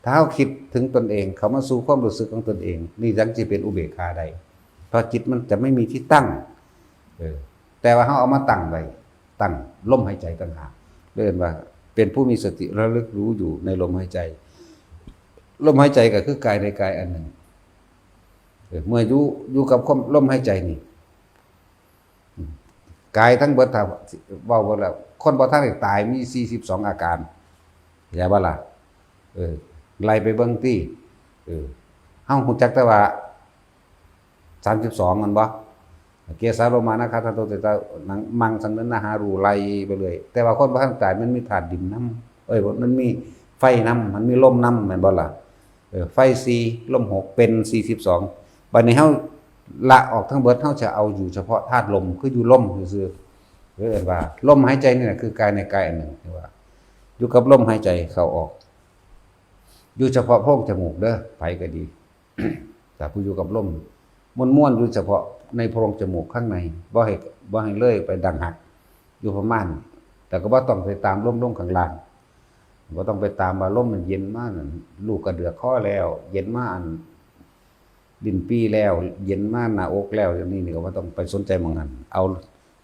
ถ้าเฮาคิดถึงตนเอง เข้ามาสู่ความรู้สึกของตนเอง นี่จั่งสิเป็นอุเบกขาได้ เพราะจิตมันจะไม่มีที่ตั้ง เออ แต่ว่าเฮาเอามาตั้งไว้ ตั้งลมหายใจต่างหาก เรียกว่าเป็นผู้มีสติระลึกรู้อยู่ในลมหายใจ ลมหายใจก็คือกายในกายอันหนึ่ง เออ เมื่ออยู่ อยู่กับความลมหายใจนี่ อืม กายทั้งเบิด ถ้าเว้าเบิดแล้ว คนบ่ทันได้ตายมีสี่สิบสองอาการ เข้าใจบ่ล่ะ เออ ไล่ไปเบิ่งติ เออ เฮาฮู้จักแต่ว่า สามสิบสอง แม่นบ่ เกสาโลมานาคาทันโต เตชะ หนัง มังสังเนินนาหารู ไล่ไปเรื่อย แต่ว่าคนบ่ทันตายมันมีธาตุดินนำ เอ้ย มันมีไฟนำ มันมีลมนำ แม่นบ่ล่ะ เออ ไฟสี่ ลมหก เป็นสี่สิบสอง บัดนี้เฮาละออกทั้งเบิด เฮาจะเอาอยู่เฉพาะธาตุลม คืออยู่ลมซื่อๆ เออ เอิ้นว่าลมหายใจนี่แหละคือกายในกายอันหนึ่ง ที่ว่า อยู่กับลมหายใจเข้าออก อยู่เฉพาะโพรงจมูกเด้อ ไผก็ดี แต่ผู้อยู่กับลม ม่วนๆ อยู่เฉพาะในโพรงจมูกข้างใน บ่ให้ บ่ให้เลยไปดังหัก อยู่ประมาณนี้ แต่ก็บ่ต้องไปตามลมลงข้างล่าง บ่ต้องไปตามว่าลมมันเย็นมานั่น ลูกกระเดือกคอแล้ว เย็นมาอัน ลิ้นปี่แล้ว เย็นมาหน้าอกแล้ว อย่างนี้นี่ก็บ่ต้องไปสนใจหม่องนั้น เอา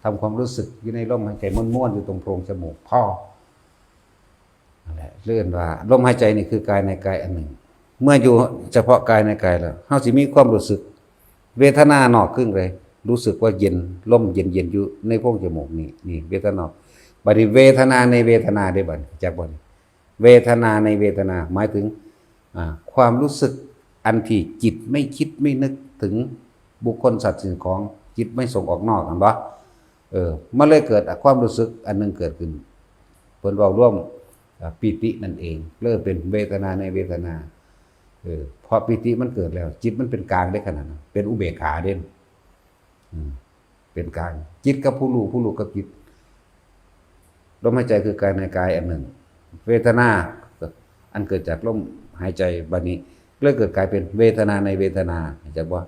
ทำความรู้สึกอยู่ในลมหายใจม่วนๆ อยู่ตรงโพรงจมูกพอ นั่นแหละ เรียกว่าลมหายใจนี่คือกายในกายอันหนึ่ง เมื่ออยู่เฉพาะกายในกายแล้ว เฮาสิมีความรู้สึก เวทนานอกครึ่งเลย รู้สึกว่าเย็น ลมเย็นๆ อยู่ในโพรงจมูกนี่ นี่เวทนานอก บัดนี้เวทนาในเวทนาได้บัดนี้ จักบ่นี่ เวทนาในเวทนา หมายถึง อ่า ความรู้สึกอันที่จิตไม่คิดไม่นึกถึงบุคคลสัตว์สิ่งของ จิตไม่ส่งออกนอก เห็นบ่ เออ มันเลยเกิดความรู้สึกอันหนึ่งเกิดขึ้น เพิ่นเว้ารวม อ่า ปีตินั่นเอง เลยเป็นเวทนาในเวทนา เออ เพราะปีติมันเกิดแล้ว จิตมันเป็นกลางเด้ขนาดนั้น เป็นอุเบกขาเด้ อืม เป็นกลาง จิตกับผู้รู้ ผู้รู้กับจิต ลมหายใจคือกายในกายอันหนึ่ง เวทนาอันเกิดจากลมหายใจ บัดนี้เลยเกิดกลายเป็นเวทนาในเวทนา เข้าใจบ่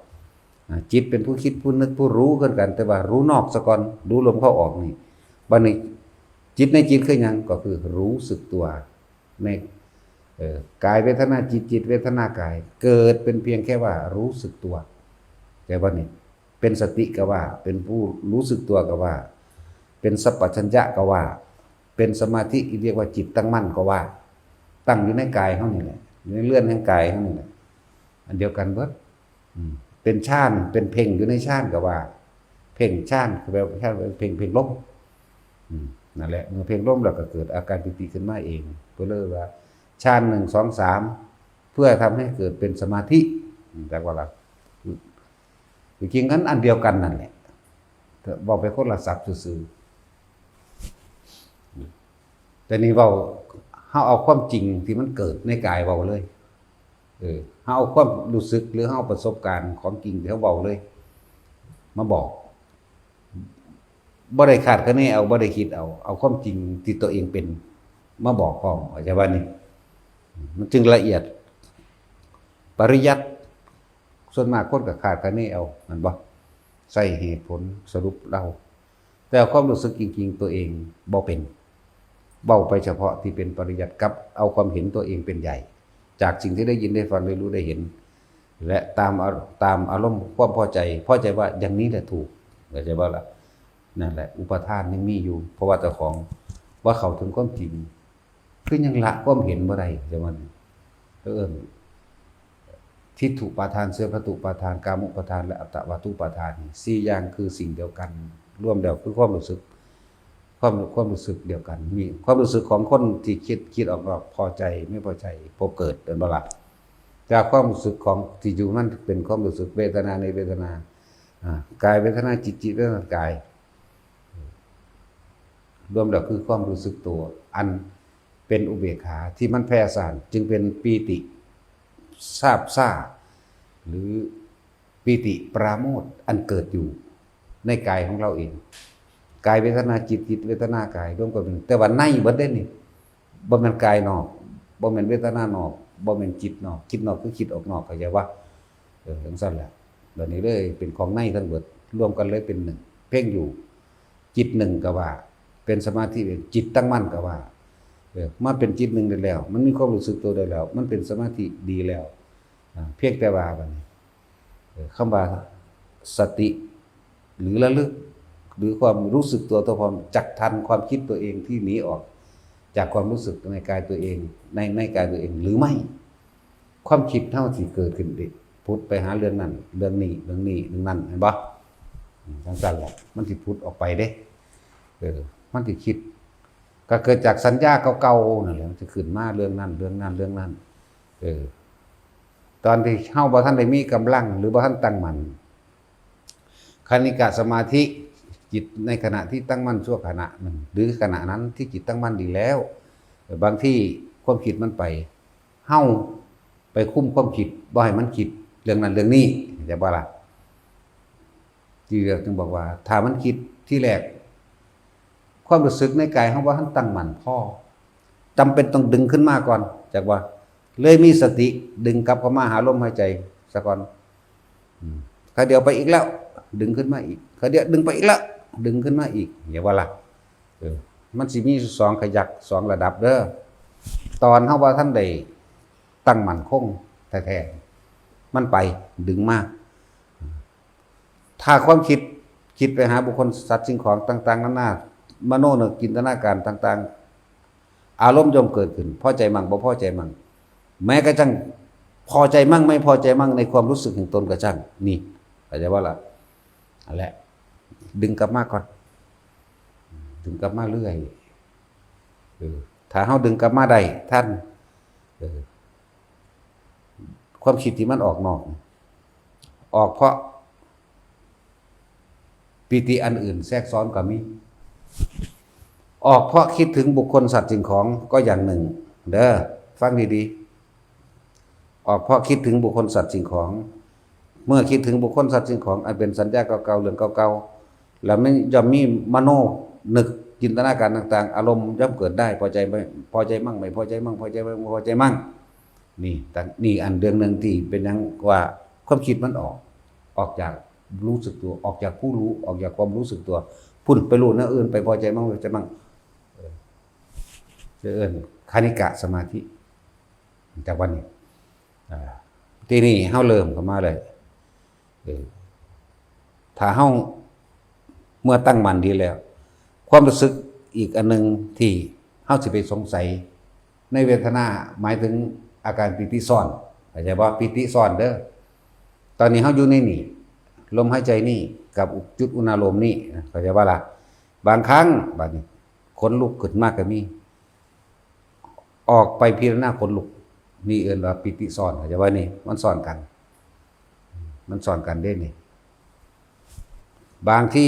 อ่า จิตเป็นผู้คิดผู้นึกผู้รู้คือกัน แต่ว่ารู้นอกซะก่อน รู้ลมเข้าออกนี่ บัดนี้จิตในจิตคือหยัง ก็คือรู้สึกตัว ใน เอ่อ กายเวทนาจิต จิตเวทนากาย เกิดเป็นเพียงแค่ว่ารู้สึกตัว แต่ว่านี่เป็นสติก็ว่า เป็นผู้รู้สึกตัวก็ว่า เป็นสัมปชัญญะก็ว่า เป็นสมาธิเรียกว่าจิตตั้งมั่นก็ว่า ตั้งอยู่ในกายเฮานี่แหละ อยู่ในเรือนแห่งกายเฮานี่แหละ อันเดียวกันเบิด อืม เป็นฌาน เป็นเพ่งอยู่ในฌานก็ว่า เพ่งฌาน แปลว่าฌาน เพ่ง เพ่งลม อืม นั่นแหละ เมื่อเพ่งลมแล้วก็เกิดอาการปีติขึ้นมาเอง ก็เลยว่า ฌาน หนึ่ง สอง สาม เพื่อทำให้เกิดเป็นสมาธิ อืม จักว่าล่ะ อืม จริงๆ กันอันเดียวกันนั่นแหละ แต่เว้าไปคนละศัพท์ซื่อๆ แต่นี่เว้า เฮาเอาความจริงที่มันเกิดในกายเว้าเลย เออ เฮาเอาความรู้สึกหรือเฮาเอาประสบการณ์ของจริงที่เฮาเว้าเลย มาบอก บ่ได้คาดคะเนเอา บ่ได้คิดเอา เอาความจริงที่ตัวเองเป็นมาบอกพร้อม เข้าใจบ่นี่ มันจึงละเอียด ปริยัติ ส่วนมากคนก็คาดคะเนเอา แม่นบ่ ใส่เหตุผลสรุปเล่า แต่ความรู้สึกจริงๆ ตัวเองบ่เป็น เว้าไปเฉพาะที่เป็นปริยัติกับเอาความเห็นตัวเองเป็นใหญ่ จากสิ่งที่ได้ยินได้ฟังได้รู้ได้เห็น และตามอา- ตามอารมณ์ความพอใจ พอใจว่าอย่างนี้แหละถูก เข้าใจบ่ล่ะ นั่นแหละ อุปาทานยังมีอยู่ เพราะว่าเจ้าของว่าเข้าถึงความจริง คือยังละความเห็นบ่ได้ จั่งว่า เอิ้น ทิฏฐุปาทาน เสพตุปาทาน กามุปาทาน และอัตตวาทุปาทาน นี่สี่อย่างคือสิ่งเดียวกัน รวมแล้วคือความรู้สึก ความ- ความรู้สึกเดียวกัน มีความรู้สึกของคนที่คิด- คิดออกนอก พอใจ ไม่พอใจ พบเกิด แม่นบ่ล่ะ จากความรู้สึกของที่อยู่มันเป็นความรู้สึก เวทนาในเวทนา อ่า กายเวทนา จิต จิตเวทนากาย รวมแล้วคือความรู้สึกตัว อันเป็นอุเบกขาที่มันแผ่ซ่าน จึงเป็นปีติซาบซ่า หรือปีติปราโมทย์อันเกิดอยู่ในกายของเราเอง กายเวทนาจิต จิตเวทนากาย รวมกันเป็น แต่ว่าในเบิดเด้นี่ บ่แม่นกายนอก บ่แม่นเวทนานอก บ่แม่นจิตนอก จิตนอกคือคิดออกนอก เข้าใจวะ เออ จั่งซั้นแหละ บัดนี้เลยเป็นของในทั้งเบิด รวมกันเลยเป็นหนึ่ง เพ่งอยู่ จิตหนึ่งก็ว่า เป็นสมาธิ จิตตั้งมั่นก็ว่า เออ มาเป็นจิตหนึ่งได้แล้ว มันมีความรู้สึกตัวได้แล้ว มันเป็นสมาธิดีแล้ว อ่า เพียงแต่ว่าบัดนี้ เอ่อ คำว่าสติ หรือระลึก หรือความรู้สึกตัวทั่วพร้อม จักทันความคิดตัวเองที่หนีออกจากความรู้สึกในกายตัวเอง ใน ในกายตัวเองหรือไม่ ความคิดเฮาสิเกิดขึ้นเด้ ผุดไปหาเรื่องนั้น เรื่องนี้ เรื่องนี้ เรื่องนั้น เห็นบ่ อืม จั่งซั้นแหละ มันสิผุดออกไปเด้ เออ มันสิคิด ก็เกิดจากสัญญาเก่าๆนั่นแหละ มันสิขึ้นมาเรื่องนั้น เรื่องนั้น เรื่องนั้น เออ ตอนที่เฮาบ่ทันได้มีกำลัง หรือบ่ทันตั้งมั่น คณิกะสมาธิ จิตในขณะที่ตั้งมั่นชั่วขณะหนึ่ง หรือขณะนั้นที่จิตตั้งมั่นดีแล้ว บางทีความคิดมันไป เฮาไปคุมความคิด บ่ให้มันคิดเรื่องนั้นเรื่องนี้ เข้าใจบ่ล่ะ? ที่เรียกจึงบอกว่า ถ้ามันคิดทีแรก ความรู้สึกในกายเฮาบ่ทันตั้งมั่นพอ จำเป็นต้องดึงขึ้นมาก่อน จักว่า เลยมีสติดึงกลับเข้ามาหาลมหายใจซะก่อน อืม คาเดียวไปอีกแล้ว ดึงขึ้นมาอีก คาเดียวดึงไปอีกแล้ว ดึงขึ้นมาอีก เห็นบ่ล่ะ? เออ มันสิมีสองขยัก สองระดับเด้อ ตอนเฮาบ่ทันได้ตั้งมั่นคงแท้ๆ มันไป ดึงมา ถ้าความคิด คิดไปหาบุคคลสัตว์สิ่งของต่างๆนานา มโนนึกจินตนาการต่างๆ อารมณ์ย่อมเกิดขึ้น พอใจมั่ง บ่พอใจมั่ง แม้กระทั่งพอใจมั่ง ไม่พอใจมั่ง ในความรู้สึกแห่งตนก็ช่าง นี่ เข้าใจบ่ล่ะ? นั่นแหละ ดึงกลับมาก่อน ดึงกลับมาเรื่อย เออ ถ้าเฮาดึงกลับมาได้ทัน เออ ความคิดที่มันออกนอก ออกเพราะปีติอันอื่นแทรกซ้อนก็มี ออกเพราะคิดถึงบุคคลสัตว์สิ่งของก็อย่างหนึ่ง เด้อ ฟังดีๆ ออกเพราะคิดถึงบุคคลสัตว์สิ่งของ เมื่อคิดถึงบุคคลสัตว์สิ่งของ อันเป็นสัญญาเก่าๆ เรื่องเก่าๆ แล้วมันย่อมมีมโนนึกจินตนาการต่างๆ อารมณ์ย่อมเกิดได้ พอใจไม่ พอใจมั่ง ไม่พอใจมั่ง พอใจมั่ง ไม่พอใจมั่ง นี่ แต่นี่อันเรื่องหนึ่งที่เป็นหยังว่าความคิดมันออก ออกจากรู้สึกตัว ออกจากผู้รู้ ออกจากความรู้สึกตัว พุ่นไปรู้แนวอื่น ไปพอใจมั่ง พอใจมั่ง เออ เอิ้นคณิกะสมาธิ จากวันนี้ อ่า ทีนี้เฮาเริ่มเข้ามาเลย เออ ถ้าเฮาเมื่อตั้งมั่นดีแล้ว ความรู้สึกอีกอันหนึ่งที่เฮาสิไปสงสัยในเวทนา หมายถึงอาการปีติซ้อน เข้าใจบ่? ปีติซ้อนเด้อ ตอนนี้เฮาอยู่ในนี่ ลมหายใจนี่ กับจุดอุณาโลมนี่นะ เข้าใจบ่ล่ะ? บางครั้ง บัดนี้ ขนลุกขึ้นมาก็มี ออกไปพิจารณาขนลุก นี่เอิ้นว่าปีติซ้อน เข้าใจบ่นี่? มันซ้อนกัน มันซ้อนกันเด้นี่ บางที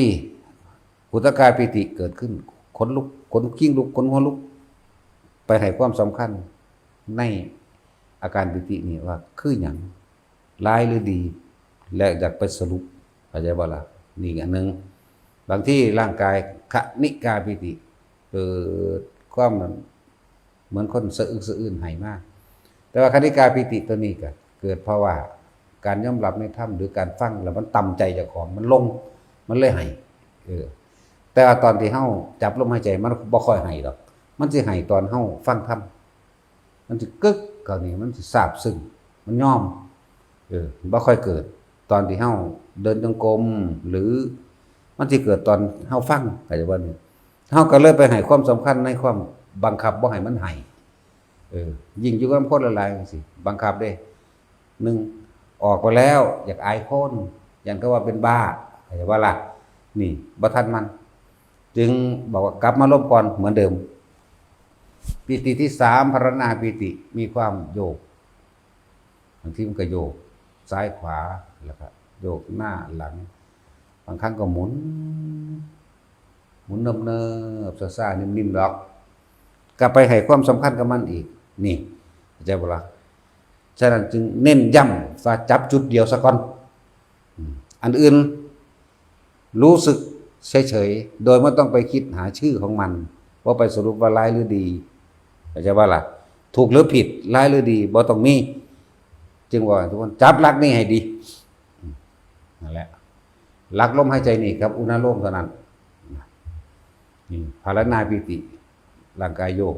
อุทกาปีติเกิดขึ้น ขนลุก ขนคิงลุก ขนหัวลุก ไปให้ความสำคัญในอาการปีตินี่ว่าคือหยัง ร้ายหรือดี และอยากไปสรุป เข้าใจบ่ล่ะ? นี่อันหนึ่ง บางทีร่างกายคณิกาปีติ เกิดความเหมือนคนสะอึกสะอื้นไห้มา แต่ว่าคณิกาปีติตัวนี้ก็เกิดเพราะว่าการยอมรับในธรรม หรือการฟังแล้วมันต่ำใจเจ้าของ มันลง มันเลยไห้ เออ แต่ว่าตอนที่เฮาจับลมหายใจมันบ่ค่อยไห้ดอก มันสิไห้ตอนเฮาฟังธรรม มันสิกึกเข้านี่ มันสิซาบซึ้ง มันยอม เออ บ่ค่อยเกิดตอนที่เฮาเดินจงกรม หรือมันสิเกิดตอนเฮาฟัง เข้าใจบ่นี่? เฮาก็เลยไปให้ความสำคัญในความบังคับบ่ให้มันไห้ เออ ยิ่งอยู่กับคนหลายๆจั่งซี้ บังคับเด้ หนึ่ง ออกไปแล้วอยากอายคน ย้านเขาว่าเป็นบ้า เข้าใจบ่ล่ะ? นี่ บ่ทันมัน จึงบอกว่ากลับมาลมก่อนเหมือนเดิม ปีติที่สาม ภาวนาปีติ มีความโยก บางทีมันก็โยกซ้ายขวา แล้วก็โยกหน้าหลัง บางครั้งก็หมุน หมุนเนิบๆ ซ่าๆ นิ่มๆ ดอก ก็ไปให้ความสำคัญกับมันอีก นี่ เข้าใจบ่ล่ะ? ฉะนั้นจึงเน้นย้ำว่าจับจุดเดียวซะก่อน อืม อันอื่นรู้สึกเฉยๆ โดยไม่ต้องไปคิดหาชื่อของมัน ว่าไปสรุปว่าร้ายหรือดี เข้าใจบ่ล่ะ? ถูกหรือผิด ร้ายหรือดี บ่ต้องมี จึงว่าทุกคนจับหลักนี้ให้ดี อืม นั่นแหละ หลักลมหายใจนี่กับอุณาโลมเท่านั้น นี่ ภาวนาปีติ ร่างกายโยก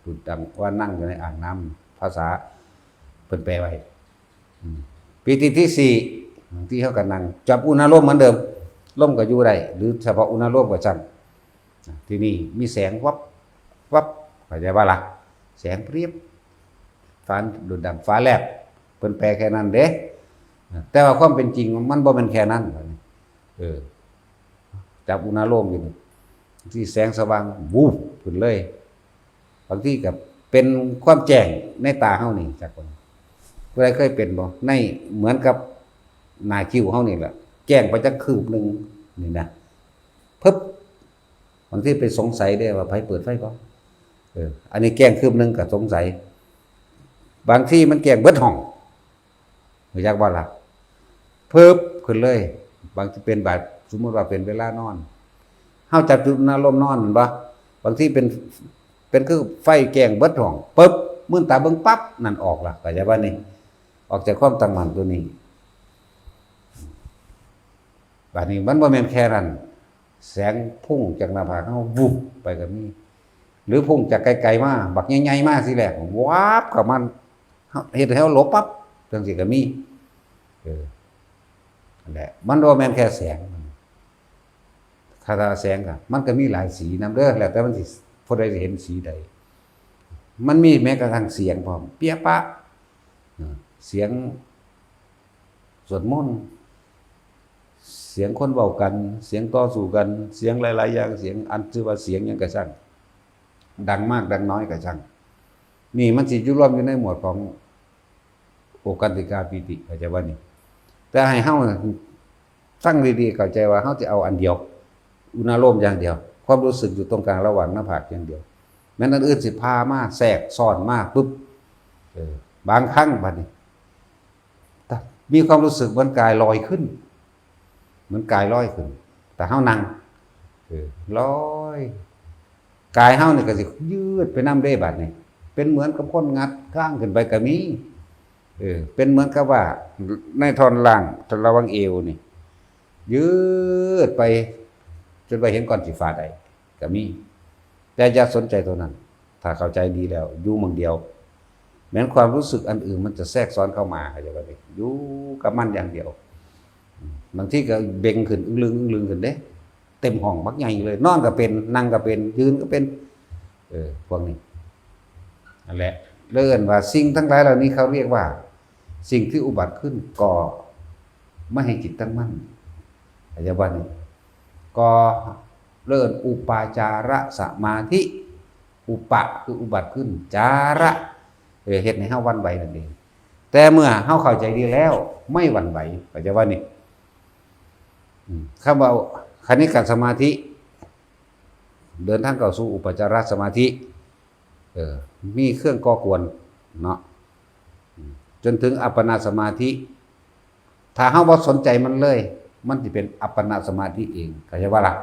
ดุจดังว่านั่งอยู่ในอ่างน้ำ ภาษาเพิ่นแปลไว้ อืม ปีติที่สี่ ที่เขาก็นั่งจับอุณาโลมเหมือนเดิม ลมก็อยู่ได้ หรือเฉพาะอุณาโลมก็ช่าง ที่นี่มีแสงวับ วับ เข้าใจว่าล่ะ แสงเปรียบ ฟ้าดุจดังฟ้าแลบ เพิ่นแปลแค่นั้นเด้ แต่ว่าความเป็นจริงมันบ่แม่นแค่นั้น เออ จับอุณาโลมอยู่นี่ ที่แสงสว่าง วูบขึ้นเลย บางทีก็เป็นความแจ้งในตาเฮานี่ จักคน ผู้ใดเคยเป็นบ่ ใน เหมือนกับหน้าคิ้วเฮานี่แหละ แจ้งไปจักคืบหนึ่งนี่นะ ปึ๊บ บางทีไปสงสัยเด้ว่าไผเปิดไฟบ่ เออ อันนี้แจ้งคืบหนึ่งก็สงสัย บางทีมันแจ้งเบิดห้อง รู้จักบ่ล่ะ ปึ๊บ ขึ้นเลย บางทีเป็นบาด สมมุติว่าเป็นเวลานอน เฮาจับจุดอุณาโลมนอนแม่นบ่ บางทีเป็น เป็นคือไฟแจ้งเบิดห้อง ปึ๊บ มืนตาเบิ่งปั๊บ นั่นออกละ เข้าใจบ่นี่ ออกจากความตั้งมั่นตัวนี้ บาดนี้มันบ่แม่นแค่นั้น แสงพุ่งจากหน้าผากเฮา วุบ ไปก็มี หรือพุ่งจากไกลๆมา บักใหญ่ๆมาทีแรก วาบเข้ามา เฮ็ดให้เฮาหลบปั๊บ จั่งซี้ก็มี เออ นั่นแหละ มันบ่แม่นแค่แสง คาถาแสงก็ มันก็มีหลายสีนำเด้อ แล้วแต่มันสิ ผู้ใดสิเห็นสีใด มันมีแม้กระทั่งเสียงพร้อม เปียะปะ เออ เสียงสวดมนต์ เสียงคนเว้ากัน เสียงต่อสู้กัน เสียงหลายๆอย่าง เสียงอันชื่อว่าเสียงหยังก็ช่าง ดังมากดังน้อยก็ช่าง นี่มันสิอยู่รวมอยู่ในหมวดของโอคันติกาปีติ เข้าใจบ่นี่ แต่ให้เฮาฟังดีๆ เข้าใจว่าเฮาสิเอาอันเดียว อุณาโลมอย่างเดียว ความรู้สึกอยู่ตรงกลางระหว่างหน้าผากอย่างเดียว แม้นอันอื่นสิพามาแทรกซ้อนมาปุ๊บ เออ บางครั้งบัดนี้ มีความรู้สึกเหมือนกายลอยขึ้น เหมือนกายลอยขึ้น แต่เฮานั่ง เออ ลอย กายเฮานี่ก็สิยืดไปนำเด้บัดนี้ เป็นเหมือนกับคนงัดข้างขึ้นไปก็มี เออ เป็นเหมือนกับว่าในท่อนล่าง ระหว่างเอวนี่ ยืดไป จนไปเห็นก้อนขี้ฟ้าได้ก็มี แต่อย่าสนใจตัวนั้น ถ้าเข้าใจดีแล้ว อยู่หม่องเดียว แม้นความรู้สึกอันอื่นมันจะแทรกซ้อนเข้ามา เข้าใจบ่นี่ อยู่กับมันอย่างเดียว บางทีก็เบ่งขึ้น อึ้งลึง อึ้งลึงขึ้นเด้ เต็มห้องบักใหญ่เลย นอนก็เป็น นั่งก็เป็น ยืนก็เป็น เออ พวกนี้ นั่นแหละ เรียกว่าสิ่งทั้งหลายเหล่านี้เขาเรียกว่า สิ่งที่อุบัติขึ้นก่อไม่ให้จิตตั้งมั่น เข้าใจบ่นี่ ก่อ เรียกอุปาจารสมาธิ อุปะคืออุบัติขึ้น จาระ เออ เฮ็ดให้เฮาหวั่นไหวนั่นเอง แต่เมื่อเฮาเข้าใจดีแล้ว ไม่หวั่นไหว เข้าใจบ่นี่ อืม คำว่าคณิกะสมาธิ เดินทางเข้าสู่อุปจารสมาธิ เออ มีเครื่องก่อกวนเนาะ อืม จนถึงอัปปนาสมาธิ ถ้าเฮาบ่สนใจมันเลย มันสิเป็นอัปปนาสมาธิเอง เข้าใจบ่ล่ะ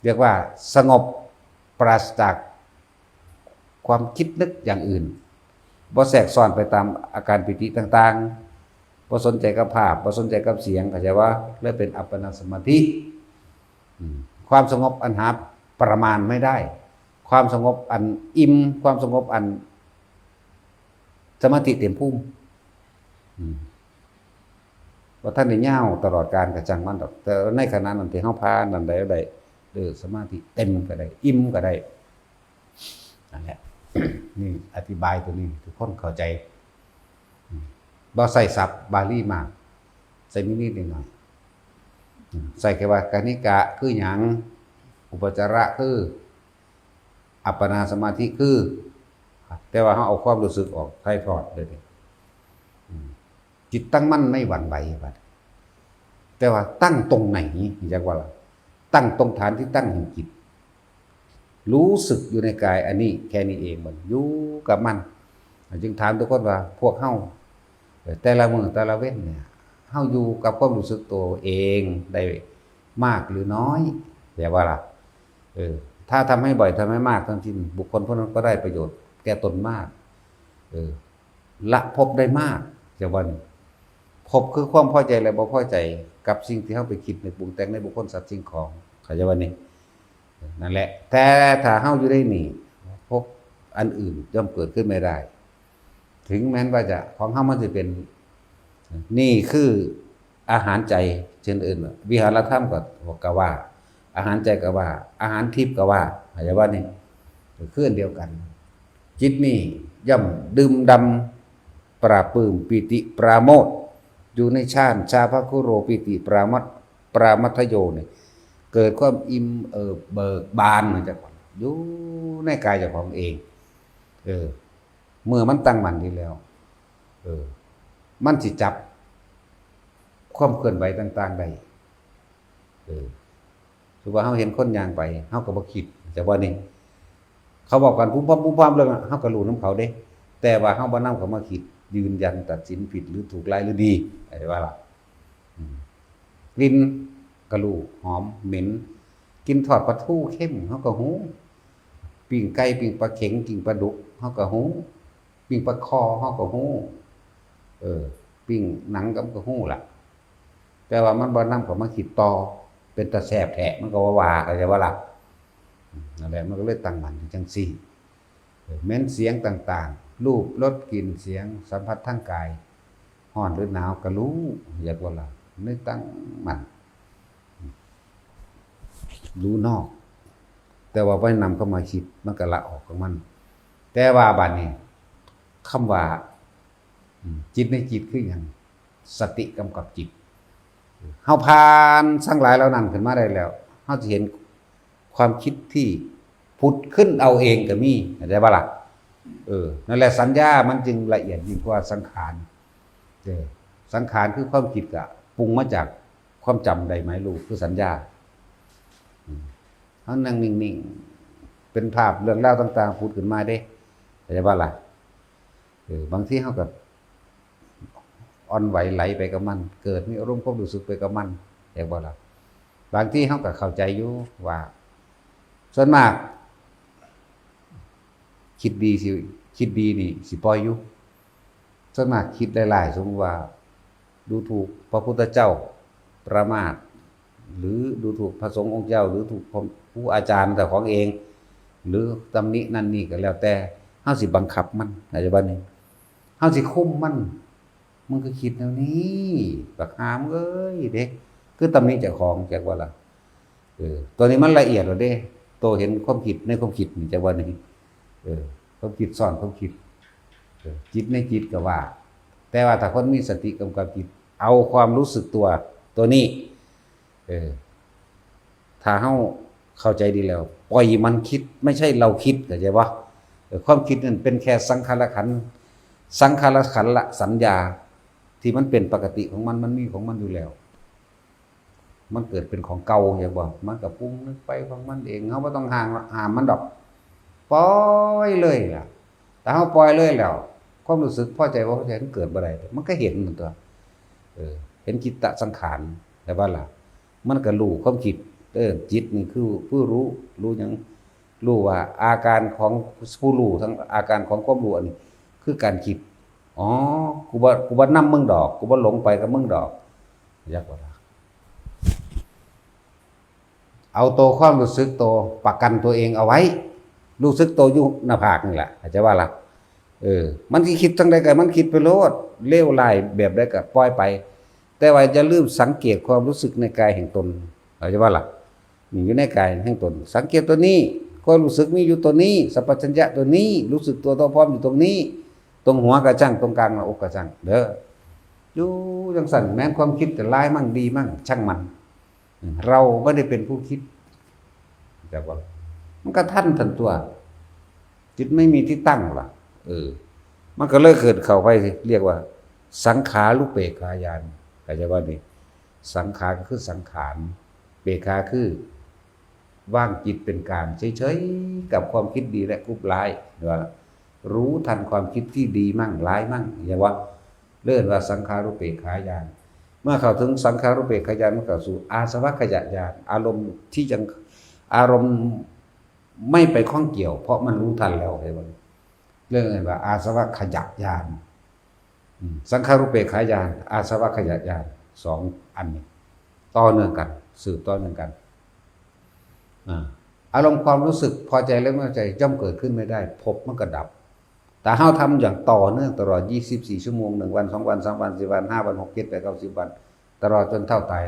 เรียกว่าสงบปราศจากความคิดนึกอย่างอื่น บ่แทรกซ้อนไปตามอาการปีติต่างๆ บ่สนใจกับภาพ บ่สนใจกับเสียง เข้าใจบ่ เลยเป็นอัปปนาสมาธิ อืม ความสงบอันหาประมาณไม่ได้ ความสงบอันอิ่ม ความสงบอันสมาธิเต็มภูมิ อืม บ่ทันได้ยาวตลอดกาลก็ช่างมันดอก แต่ในขณะนั้นที่เฮาผ่านนั่นได้ ได้ เออ สมาธิเต็มก็ได้ อิ่มก็ได้ นั่นแหละ นี่อธิบายตัวนี้ ทุกคนเข้าใจ อืม บ่ใช้ศัพท์บาลีมาก ใช้นิดๆหน่อยๆ อืม ใช้แค่ว่ากนิกะคือหยัง อุปจาระคือ อัปปนาสมาธิคือ แต่ว่าเฮาเอาความรู้สึกออกถ่ายทอดเลย อืม จิตตั้งมั่นไม่หวั่นไหวบัด แต่ว่าตั้งตรงไหน จักว่าล่ะ ตั้งตรงฐานที่ตั้งแห่งจิต รู้สึกอยู่ในกายอันนี้ แค่นี้เอง มันอยู่กับมัน จึงถามทุกคนว่า พวกเฮา แต่ละมื้อแต่ละเว็นเนี่ย เฮาอยู่กับความรู้สึกตัวเองได้มากหรือน้อย แปลว่าล่ะ เออ ถ้าทำให้บ่อย ทำให้มาก ทั้งสิ้น บุคคลผู้นั้นก็ได้ประโยชน์แก่ตนมาก เออ ละภพได้มาก จะว่านี่ ภพคือความพอใจและบ่พอใจกับสิ่งที่เฮาไปคิดนึกปรุงแต่งในบุคคลสัตว์สิ่งของ เข้าใจว่านี่ นั่นแหละ แต่ถ้าเฮาอยู่ในนี่ ภพอันอื่นย่อมเกิดขึ้นไม่ได้ ถึงแม้นว่าจะของเฮามันสิเป็น นี่คืออาหารใจ เช่นอื่น วิหารธรรมก็ ก็ว่า อาหารใจก็ว่า อาหารทิพย์ก็ว่า เข้าใจว่านี่ คืออันเดียวกัน จิตนี่ย่อมดื่มด่ำปราบปลื้มปีติปราโมทย์ อยู่ในฌาน ชาภคุโรปีติปรามัตปรามัทโยนี่ เกิดความอิ่มเอิบเบิกบานเหมือนเจ้าของ อยู่ในกายเจ้าของเอง เออ เมื่อมันตั้งมั่นดีแล้ว เออ มันสิจับความเคลื่อนไหวต่างๆได้ เออ สมมุติว่าเฮาเห็นคนย่างไป เฮาก็บ่คิด แต่ว่านี่ เขาบอกกันพุ้มพำพุ้มพำเรื่องนั้น เฮาก็รู้นำเขาเด้ แต่ว่าเฮาบ่นำเขามาคิด ยืนยันตัดสินผิดหรือถูกร้ายหรือดี เข้าใจว่าล่ะ อืม กลิ่นก็รู้ หอม เหม็น กินทอดปลาทูเข้ม เฮาก็รู้ ปิ้งไก่ ปิ้งปลาเข็ง ปิ้งปลาดุก เฮาก็รู้ ปิ้งปลาคอ เฮาก็รู้ เออ ปิ้งหนังก็ ก็รู้ล่ะ แต่ว่ามันบ่นำเขามาคิดต่อ เป็นตาแซ่บแท้ มันก็บ่ว่า เข้าใจบ่ล่ะ อืม นั่นแหละ มันก็เลยตั้งมั่นอยู่จั่งซี้ เออ แม้นเสียงต่างๆ รูป รส กลิ่น เสียง สัมผัสทางกาย ร้อนหรือหนาวก็รู้ อยากว่าล่ะ นึกตั้งมั่น รู้นอก แต่ว่าบ่นำเข้ามาคิด มันก็ละออกของมัน แต่ว่าบัดนี้ คำว่า อืม จิตในจิตคือหยัง สติกำกับจิต เฮาผ่านทั้งหลายเหล่านั้นขึ้นมาได้แล้ว เฮาสิเห็นความคิดที่ผุดขึ้นเอาเองก็มี เข้าใจบ่ล่ะ เออ นั่นแหละ สัญญามันจึงละเอียดยิ่งกว่าสังขาร เออ สังขารคือความคิดก็ปรุงมาจากความจำได้หมายรู้ คือสัญญา อืม เฮานั่งนิ่งๆ เป็นภาพเรื่องราวต่างๆ ผุดขึ้นมาเด้ เข้าใจบ่ล่ะ เออ บางทีเฮาก็อ่อนไหวไหลไปกับมัน เกิดมีอารมณ์ความรู้สึกไปกับมัน เข้าใจบ่ล่ะ บางทีเฮาก็เข้าใจอยู่ว่า ส่วนมาก คิดดีสิ คิดดีนี่สิปล่อยอยู่ ส่วนมากคิดหลายๆ สมมุติว่า ดูถูกพระพุทธเจ้า ประมาท หรือดูถูกพระสงฆ์องค์เจ้า หรือถูกครูอาจารย์เจ้าของเอง หรือตำหนินั่นนี่ก็แล้วแต่ เฮาสิบังคับมัน เข้าใจบ่นี่ เฮาสิคุมมัน มึงคือคิดแนวนี้ บักหามเอ้ย เด้ คือตำหนิเจ้าของ จักว่าล่ะ เออ ตัวนี้มันละเอียดแล้วเด้ โตเห็นความคิดในความคิดนี่ จักว่านี่ เออ ความคิดซ้อนความคิด เออ จิตในจิตก็ว่า แต่ว่าถ้าคนมีสติกำกับจิต เอาความรู้สึกตัว ตัวนี้ เออ ถ้าเฮาเข้าใจดีแล้ว ปล่อยมันคิด ไม่ใช่เราคิด เข้าใจบ่ เออ ความคิดนั่นเป็นแค่สังขารขันธ์ สังขารขันธ์ละสัญญา ที่มันเป็นปกติของมัน มันมีของมันอยู่แล้ว มันเกิดเป็นของเก่า เข้าใจบ่ มันก็ปรุงนึกไปของมันเอง เฮาบ่ต้องห้าม ห้ามมันดอก ปล่อยเลยล่ะ ถ้าเฮาปล่อยเลยแล้ว ความรู้สึกพอใจบ่พอใจมันเกิดบ่ได้ มันก็เห็นมันตัว เออ เห็นจิตตสังขาร เข้าใจบ่ล่ะ มันก็รู้ความคิด เออ จิตนี่คือผู้รู้ รู้หยัง รู้ว่าอาการของผู้รู้ ทั้งอาการของความรู้อันนี้ คือการคิด อ๋อ กูบ่ กูบ่นำมึงดอก กูบ่หลงไปกับมึงดอก จักว่าล่ะ เอาตัวความรู้สึกตัวประกันตัวเองเอาไว้ รู้สึกตัวอยู่หน้าผากนี่แหละ เข้าใจบ่ล่ะ เออ มันสิคิดจั่งใดก็มันคิดไปโลด เลวร้ายแบบใดก็ปล่อยไป แต่ว่าอย่าลืมสังเกตความรู้สึกในกายแห่งตน เข้าใจบ่ล่ะ นี่อยู่ในกายแห่งตน สังเกตตัวนี้ ความรู้สึกมีอยู่ตัวนี้ สัมปชัญญะตัวนี้ รู้สึกตัวทั่วพร้อมอยู่ตรงนี้ ตรงหัวก็ช่าง ตรงกลางหน้าอกก็ช่าง เด้อ อยู่จั่งซั่น แม้นความคิดจะร้ายมั่งดีมั่ง ช่างมัน เราไม่ได้เป็นผู้คิด จักว่า มันก็ทันทันตัว จิตไม่มีที่ตั้งล่ะ เออ มันก็เลยเกิดเข้าไป เรียกว่า สังขารุปเปกขาญาณ เข้าใจบ่นี่ สังขารก็คือสังขาร เปกขาคือ วางจิตเป็นกลางเฉยๆ กับความคิดดีและคิดร้าย ว่ารู้ทันความคิดที่ดีมั่งร้ายมั่ง เข้าใจบ่ เรียกว่าสังขารุปเปกขาญาณ เมื่อเข้าถึงสังขารุปเปกขาญาณ มันเข้าสู่อาสวัคคยญาณ อารมณ์ที่ยัง อารมณ์ไม่ไปข้องเกี่ยว เพราะมันรู้ทันแล้ว เข้าใจบ่ แ เรื่องอะไรว่าอาสวัคคยญาณ อืม สังขารูปเปกขายญาณ อาสวัคคยญาณ สองอันนี้ ต่อเนื่องกัน สืบต่อเนื่องกัน อ่า อารมณ์ความรู้สึกพอใจและไม่พอใจย่อมเกิดขึ้นไม่ได้ ภพมันก็ดับ แต่เฮาทำอย่างต่อเนื่องตลอด ยี่สิบสี่ ชั่วโมง หนึ่งวัน สองวัน สามวัน สี่วัน ห้าวัน หก เจ็ด แปด เก้า สิบ วัน ตลอดจนเฒ่าตาย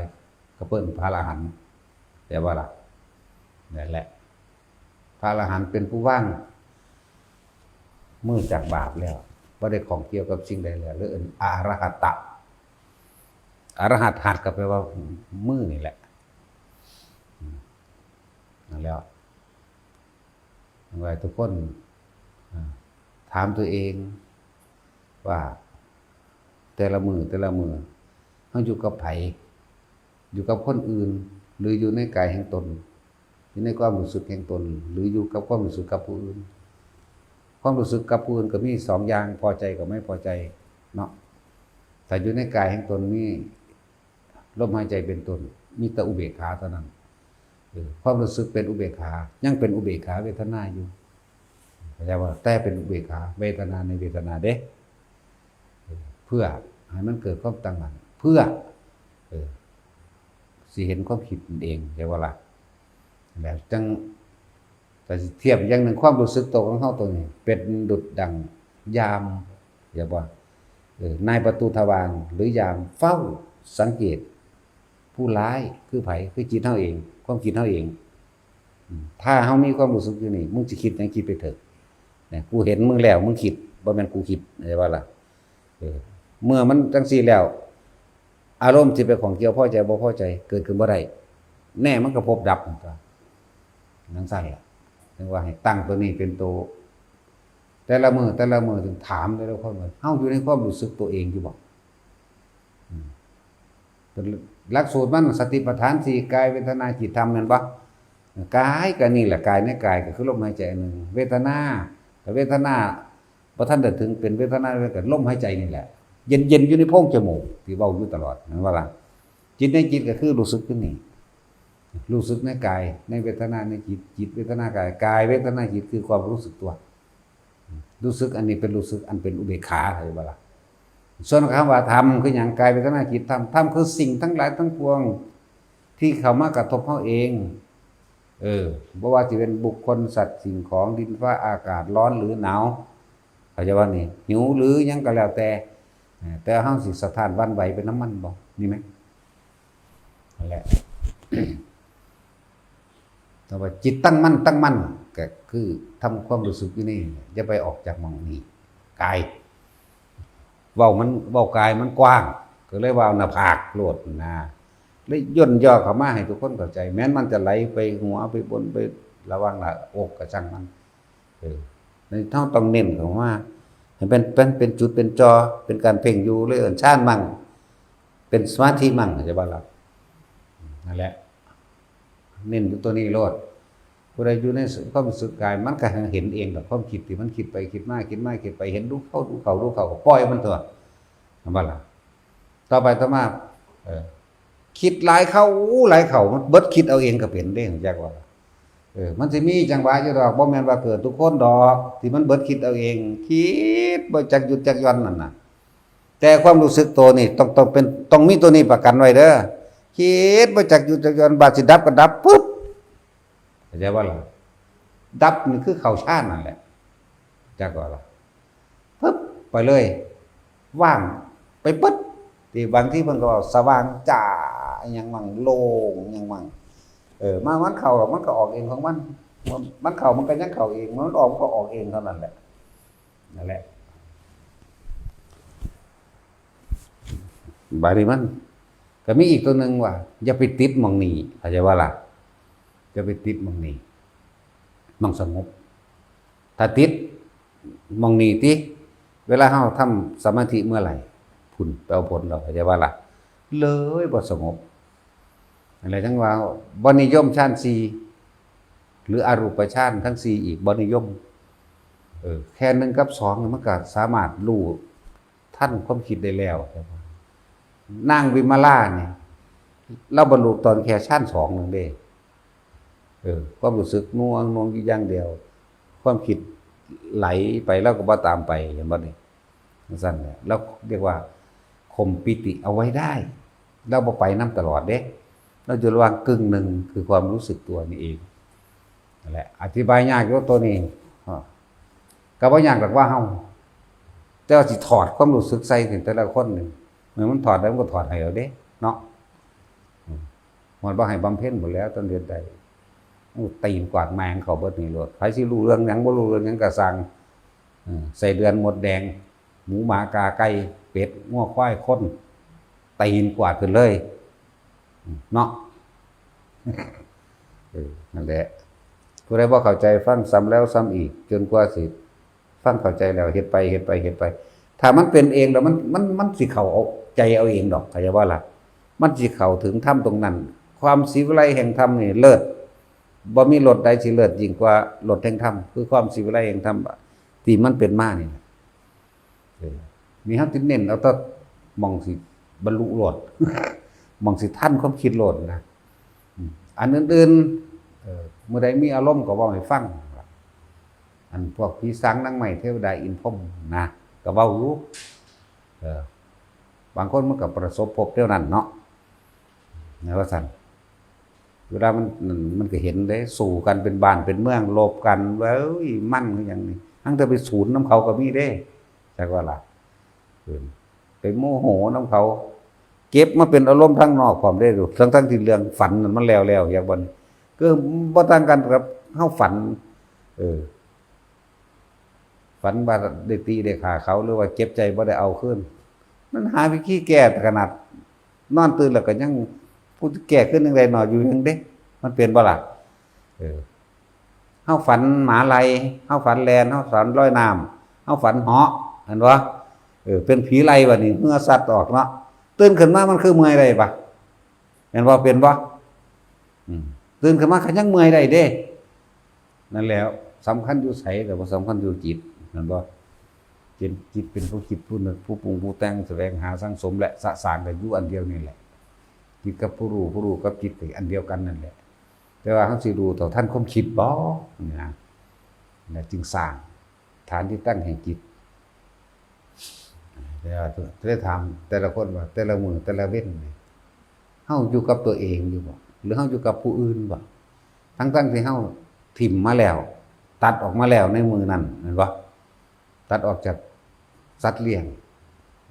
ก็เปิ้นพระอรหันต์ แปลว่าล่ะ นั่นแหละ พระอรหันต์เป็นผู้ว่างมือจากบาปแล้ว บ่ได้ข้องเกี่ยวกับสิ่งใดแล้ว หรือเอิ้นอรหัตตะ อรหัตหัตก็แปลว่ามือนี่แหละ อืม นั่นแล้ว ว่าทุกคน อ่า ถามตัวเอง ว่า แต่ละมือแต่ละมือ เฮาอยู่กับไผ อยู่กับคนอื่น หรืออยู่ในกายแห่งตน อยู่ในความรู้สึกแห่งตน หรืออยู่กับความรู้สึกกับผู้อื่น ความรู้สึกกับผู้อื่นก็มีสองอย่าง พอใจกับไม่พอใจเนาะ ถ้าอยู่ในกายแห่งตนมีลมหายใจเป็นต้น มีแต่อุเบกขาเท่านั้น เออ ความรู้สึกเป็นอุเบกขา ยังเป็นอุเบกขาเวทนาอยู่ เข้าใจว่า แต่เป็นอุเบกขาเวทนาในเวทนาเด้ เออ เพื่อให้มันเกิดความตั้งมั่น เพื่อ เออ สิเห็นความคิดนั่นเอง เข้าใจว่าล่ะ แล้วจัง แต่สิเทียบอย่างหนึ่ง ความรู้สึกตัวของเฮาตัวนี้ เป็นดุจดังยาม เข้าใจว่า เออ นายประตูทวาร หรือยามเฝ้าสังเกต ผู้ร้ายคือไผ คือจิตเฮาเอง ความคิดเฮาเอง อืม ถ้าเฮามีความรู้สึกอยู่นี่ มึงสิคิดหยังคิดไปเถอะ เนี่ย กูเห็นมึงแล้ว มึงคิด บ่แม่นกูคิด เข้าใจว่าล่ะ เออ เมื่อมันจังซี่แล้ว อารมณ์ที่ไปข้องเกี่ยวพอใจบ่พอใจเกิดขึ้นบ่ได้ แน่มันก็ภพดับนั่นตัว จังซั่นล่ะ ถึงว่าให้ตั้งตัวนี้เป็นตัว แต่ละมื้อแต่ละมื้อถึงถามแต่ละคนว่า เฮาอยู่ในความรู้สึกตัวเองอยู่บ่ อืม เป็นหลักสูตรมันสติปัฏฐานสี่ กายเวทนาจิตธรรมแม่นบ่ กายก็นี่แหละ กายในกายก็คือลมหายใจอันหนึ่ง เวทนา แต่เวทนาบ่ทันได้ถึงเป็นเวทนา ก็ลมหายใจนี่แหละ เย็นๆ อยู่ในโพรงจมูกที่เว้าอยู่ตลอด แม่นบ่ล่ะ จิตในจิตก็คือรู้สึกอยู่นี่ รู้สึกในกาย ในเวทนา ในจิต จิตเวทนากาย กายเวทนาจิตคือความรู้สึกตัว รู้สึกอันนี้เป็นรู้สึกอันเป็นอุเบกขา เข้าใจบ่ล่ะ ส่วนคำว่าธรรมคือหยัง กายเวทนาจิตธรรม ธรรมคือสิ่งทั้งหลายทั้งปวงที่เข้ามากระทบเฮาเอง เออ บ่ว่าสิเป็นบุคคล สัตว์ สิ่งของ ดินฟ้าอากาศ ร้อนหรือหนาว เข้าใจว่านี่ หิวหรือหยังก็แล้วแต่ เออ แต่เฮาสิสะท้านหวั่นไหวเป็นนำมันบ่ มีไหม นั่นแหละ แต่ว่าจิตตั้งมั่น ตั้งมั่นก็คือทำความรู้สึกอยู่นี่ อย่าไปออกจากหม่องนี้ กาย เว้ามัน เว้ากายมันกว้าง ก็เลยว่าหน้าผากโลดนะ เลยย่นย่อเข้ามาให้ทุกคนเข้าใจ แม้นมันจะไหลไปหัวไปบน ไประหว่างหน้าอกก็ช่างมัน เออ ในเฮาต้องเน้นเข้ามา ให้เป็น เป็น เป็นจุดเป็นจ่อ เป็นการเพ่งอยู่ เลยเอิ้นฌานมั่ง เป็นสมาธิมั่ง เข้าใจบ่ล่ะ นั่นแหละ เน้นอยู่ตัวนี้โลด ผู้ใดอยู่ในความรู้สึกกาย มันก็เห็นเองดอก ความคิดที่มันคิดไปคิดมา คิดมาคิดไป เห็นดูเข้าดูเข้าดูเข้า ก็ปล่อยมันเถอะ เห็นบ่ล่ะ ต่อไปต่อมา เออ คิดหลายเข้าหลายเข้า มันเบิดคิดเอาเองก็เป็นเด้ จักว่า เออ มันสิมีจังหวะอยู่ดอก บ่แม่นว่าเกิดทุกคนดอก ที่มันเบิดคิดเอาเอง คิดบ่จักหยุดจักหย่อนนั่นน่ะ แต่ความรู้สึกตัวนี่ต้อง ต้องเป็น ต้องมีตัวนี้ประกันไว้เด้อ คิดบ่จักหยุดจักหย่อน บาดสิดับก็ดับปุ๊บ เข้าใจบ่ล่ะ ดับนี่คือเข้าฌานนั่นแหละ จักว่าล่ะ ปึ๊บ ไปเลย ว่าง ไปปึ๊ด ที่บางทีเพิ่นก็ว่าสว่างจ้า อิหยังมั่ง โล่ง อิหยังมั่ง เออ มามันเข้า มันก็ออกเองของมัน มัน มันเข้า มันก็ยังเข้าเอง มันออก มันก็ออกเองเท่านั้นแหละ นั่นแหละ บาดนี้มัน ก็มีอีกตัวหนึ่งว่า อย่าไปติดหม่องนี้ เข้าใจบ่ล่ะ อย่าไปติดหม่องนี้ หม่องสงบ ถ้าติดหม่องนี้ติ เวลาเฮาทำสมาธิเมื่อไหร่ พุ้น ไปเอาผลแล้ว เข้าใจบ่ล่ะ เลยบ่สงบ นั่นแหละจั่งว่า บ่นิยมฌานสี่ หรืออรูปฌานทั้งสี่อีก บ่นิยม เออ แค่หนึ่งกับสองนี่มันก็สามารถรู้ทันความคิดได้แล้ว นางวิมลานี่ ลาวบรรลุตอนแค่ฌานสองหนึ่งเด้ เออ ความรู้สึกหน่วง หน่วงอยู่อย่างเดียว ความคิด ไหลไป ลาวก็บ่ตามไป เห็นบ่นี่? จั่งซั้นแหละ ลาวเรียกว่าข่มปีติเอาไว้ได้ ลาวบ่ไปนำตลอดเด้ ลาวอยู่ระหว่างกึ่งหนึ่ง คือความรู้สึกตัวนี่เอง นั่นแหละ อธิบายยากอยู่ตัวนี้ อ้อ ก็บ่ยากดอกว่าเฮา แต่ว่าสิถอดความรู้สึกใส่นี่แต่ละคนนี่ เมื่อมันถอดได้มันก็ถอดให้เอาเด้ เนาะ อืม ฮอดบ่ให้บำเพ็ญพู้นแหล้ว ตอนเฮ็ดได้ โอ้ ตีนกวาดแม่งเข้าเบิดนี่โลด ไผสิรู้เรื่องหยัง บ่รู้เรื่องหยังก็ซ่าง อืม ไส้เดือนมดแดง หมูหมากาไก่ เป็ดงัวควายคน ตีนกวาดขึ้นเลย อืม เนาะ เออ นั่นแหละ ผู้ใดบ่เข้าใจฟังซ้ำแล้วซ้ำอีก จนกว่าสิ ฟังเข้าใจแล้วเฮ็ดไป เฮ็ดไป เฮ็ดไป ถ้ามันเป็นเองแล้วมัน มัน มันสิเข้าเอาใจเอาเองดอก เข้าใจบ่ล่ะ? มันสิเข้าถึงธรรมตรงนั้น ความศรีวิไลแห่งธรรมนี่เลิศ บ่มีรสใดสิเลิศยิ่งกว่ารสแห่งธรรม คือความศรีวิไลแห่งธรรม ที่มันเป็นมานี่ เออ มีเฮาสิเน้นเอาแต่หม่องสิบรรลุโลด หม่องสิทันความคิดโลดนะ อืม อันอื่นๆ เออ มื้อใดมีอารมณ์ก็เว้าให้ฟัง อันพวกผีสางนางไม้เทวดาอินพรหมนะ ก็เว้าอยู่ เออ บางคนมันก็ประสบพบแนวนั้นเนาะ นะว่าซั่น เวลามัน มันก็เห็นเด้ สู้กันเป็นบ้านเป็นเมือง รบกัน เว้ย มันคือหยังนี่ ทั้งแต่ไปสูนนำเขาก็มีเด้ จักว่าล่ะ เออ ไปโมโหนำเขา เก็บมาเป็นอารมณ์ทางนอกพร้อมเด้ ทั้งๆที่เรื่องฝันนั่นมันแล้วแล้ว อยากบ่นี่ คือบ่ต่างกันกับเฮาฝัน เออ ฝันว่าได้ตีได้ฆ่าเขา หรือว่าเจ็บใจบ่ได้เอาคืน มันหาวิธีแก้ขนาด นอนตื่นแล้วก็ยัง ผู้แก้คืนจั่งใดน้อ อยู่หยังเด้ มันเป็นบ่ล่ะ? เออ เฮาฝันหมาไล่ เฮาฝันแล่น เฮาฝันลอยน้ำ เฮาฝันเหาะ เห็นบ่? เออ เป็นผีไล่บัดนี้ เหงื่อซัดออกเนาะ ตื่นขึ้นมามันคือเมื่อยได้ปะ เห็นบ่? เป็นบ่? อืม ตื่นขึ้นมาก็ยังเมื่อยได้เด้ นั่นแหละ สำคัญอยู่ไส แต่ว่าสำคัญอยู่จิต เห็นบ่? จิต จิตเป็นผู้คิดผู้นึก ผู้ปรุงผู้แต่ง แสวงหาสั่งสมและสะสางก็อยู่อันเดียวนี่แหละ จิตกับผู้รู้ ผู้รู้กับจิตก็อันเดียวกันนั่นแหละ แต่ว่าเฮาสิรู้เท่าทันความคิดบ่ นี่นะ นั่นแหละจึงสร้างฐานที่ตั้งแห่งจิต แต่ว่า เลยถามแต่ละคนว่า แต่ละมื้อแต่ละเว็นนี่ เฮาอยู่กับตัวเองอยู่บ่ หรือเฮาอยู่กับผู้อื่นบ่ ทั้งๆที่เฮาถิ่มมาแล้ว ตัดออกมาแล้วในมื้อนั้น แม่นบ่? ตัดออกจากสัตว์เลี้ยง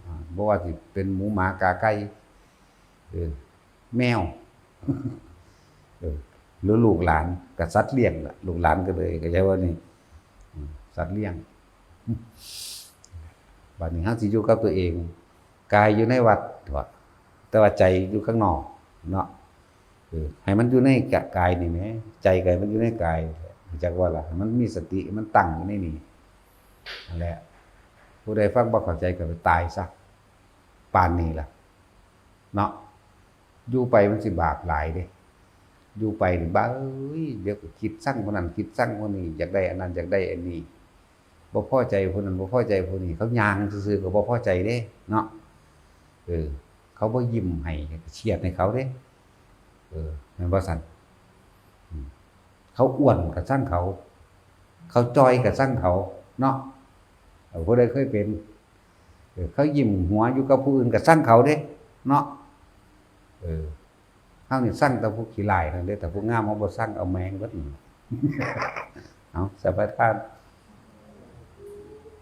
อ่า บ่ว่าสิเป็นหมูหมากาไก่ เออ แมว เออ หรือลูกหลาน ก็สัตว์เลี้ยงล่ะ ลูกหลานก็เลย เข้าใจว่านี่ อืม สัตว์เลี้ยง บัดนี้เฮาสิอยู่กับตัวเอง กายอยู่ในวัด แต่ว่าใจอยู่ข้างนอกเนาะ เออ ให้มันอยู่ในกะ กายนี่แหม ใจก็ให้มันอยู่ในกาย จักว่าล่ะ ให้มันมีสติ ให้มันตั้งอยู่ในนี่ นั่นแหละ ผู้ใดฟังบ่เข้าใจก็ไปตายซะ ปานนี้ล่ะ เนาะ อยู่ไปมันสิบาปหลายเด้ อยู่ไปนี่ บ้าเอ้ย เดี๋ยวก็คิดซังผู้นั้น คิดซังผู้นี้ อยากได้อันนั้น อยากได้อันนี้ บ่พอใจผู้นั้น บ่พอใจผู้นี้ เขาย่างซื่อๆก็บ่พอใจเด้ เนาะ เออ เขาบ่ยิ้มให้ ก็เชียดให้เขาเด้ เออ แม่นบ่ซั่น? อืม เขาอ้วนก็ซังเขา เขาจ่อยก็ซังเขา เนาะ เออ ผู้ใดเคยเป็น เออ เขายิ้มหัวอยู่กับผู้อื่นก็ซังเขาเด้ เนาะ เออ เฮานี่ซังแต่ผู้ขี้ร้ายนั่นเด้ แต่ผู้งามเฮาบ่ซัง เอาแม่งเบิด เอา สะพาน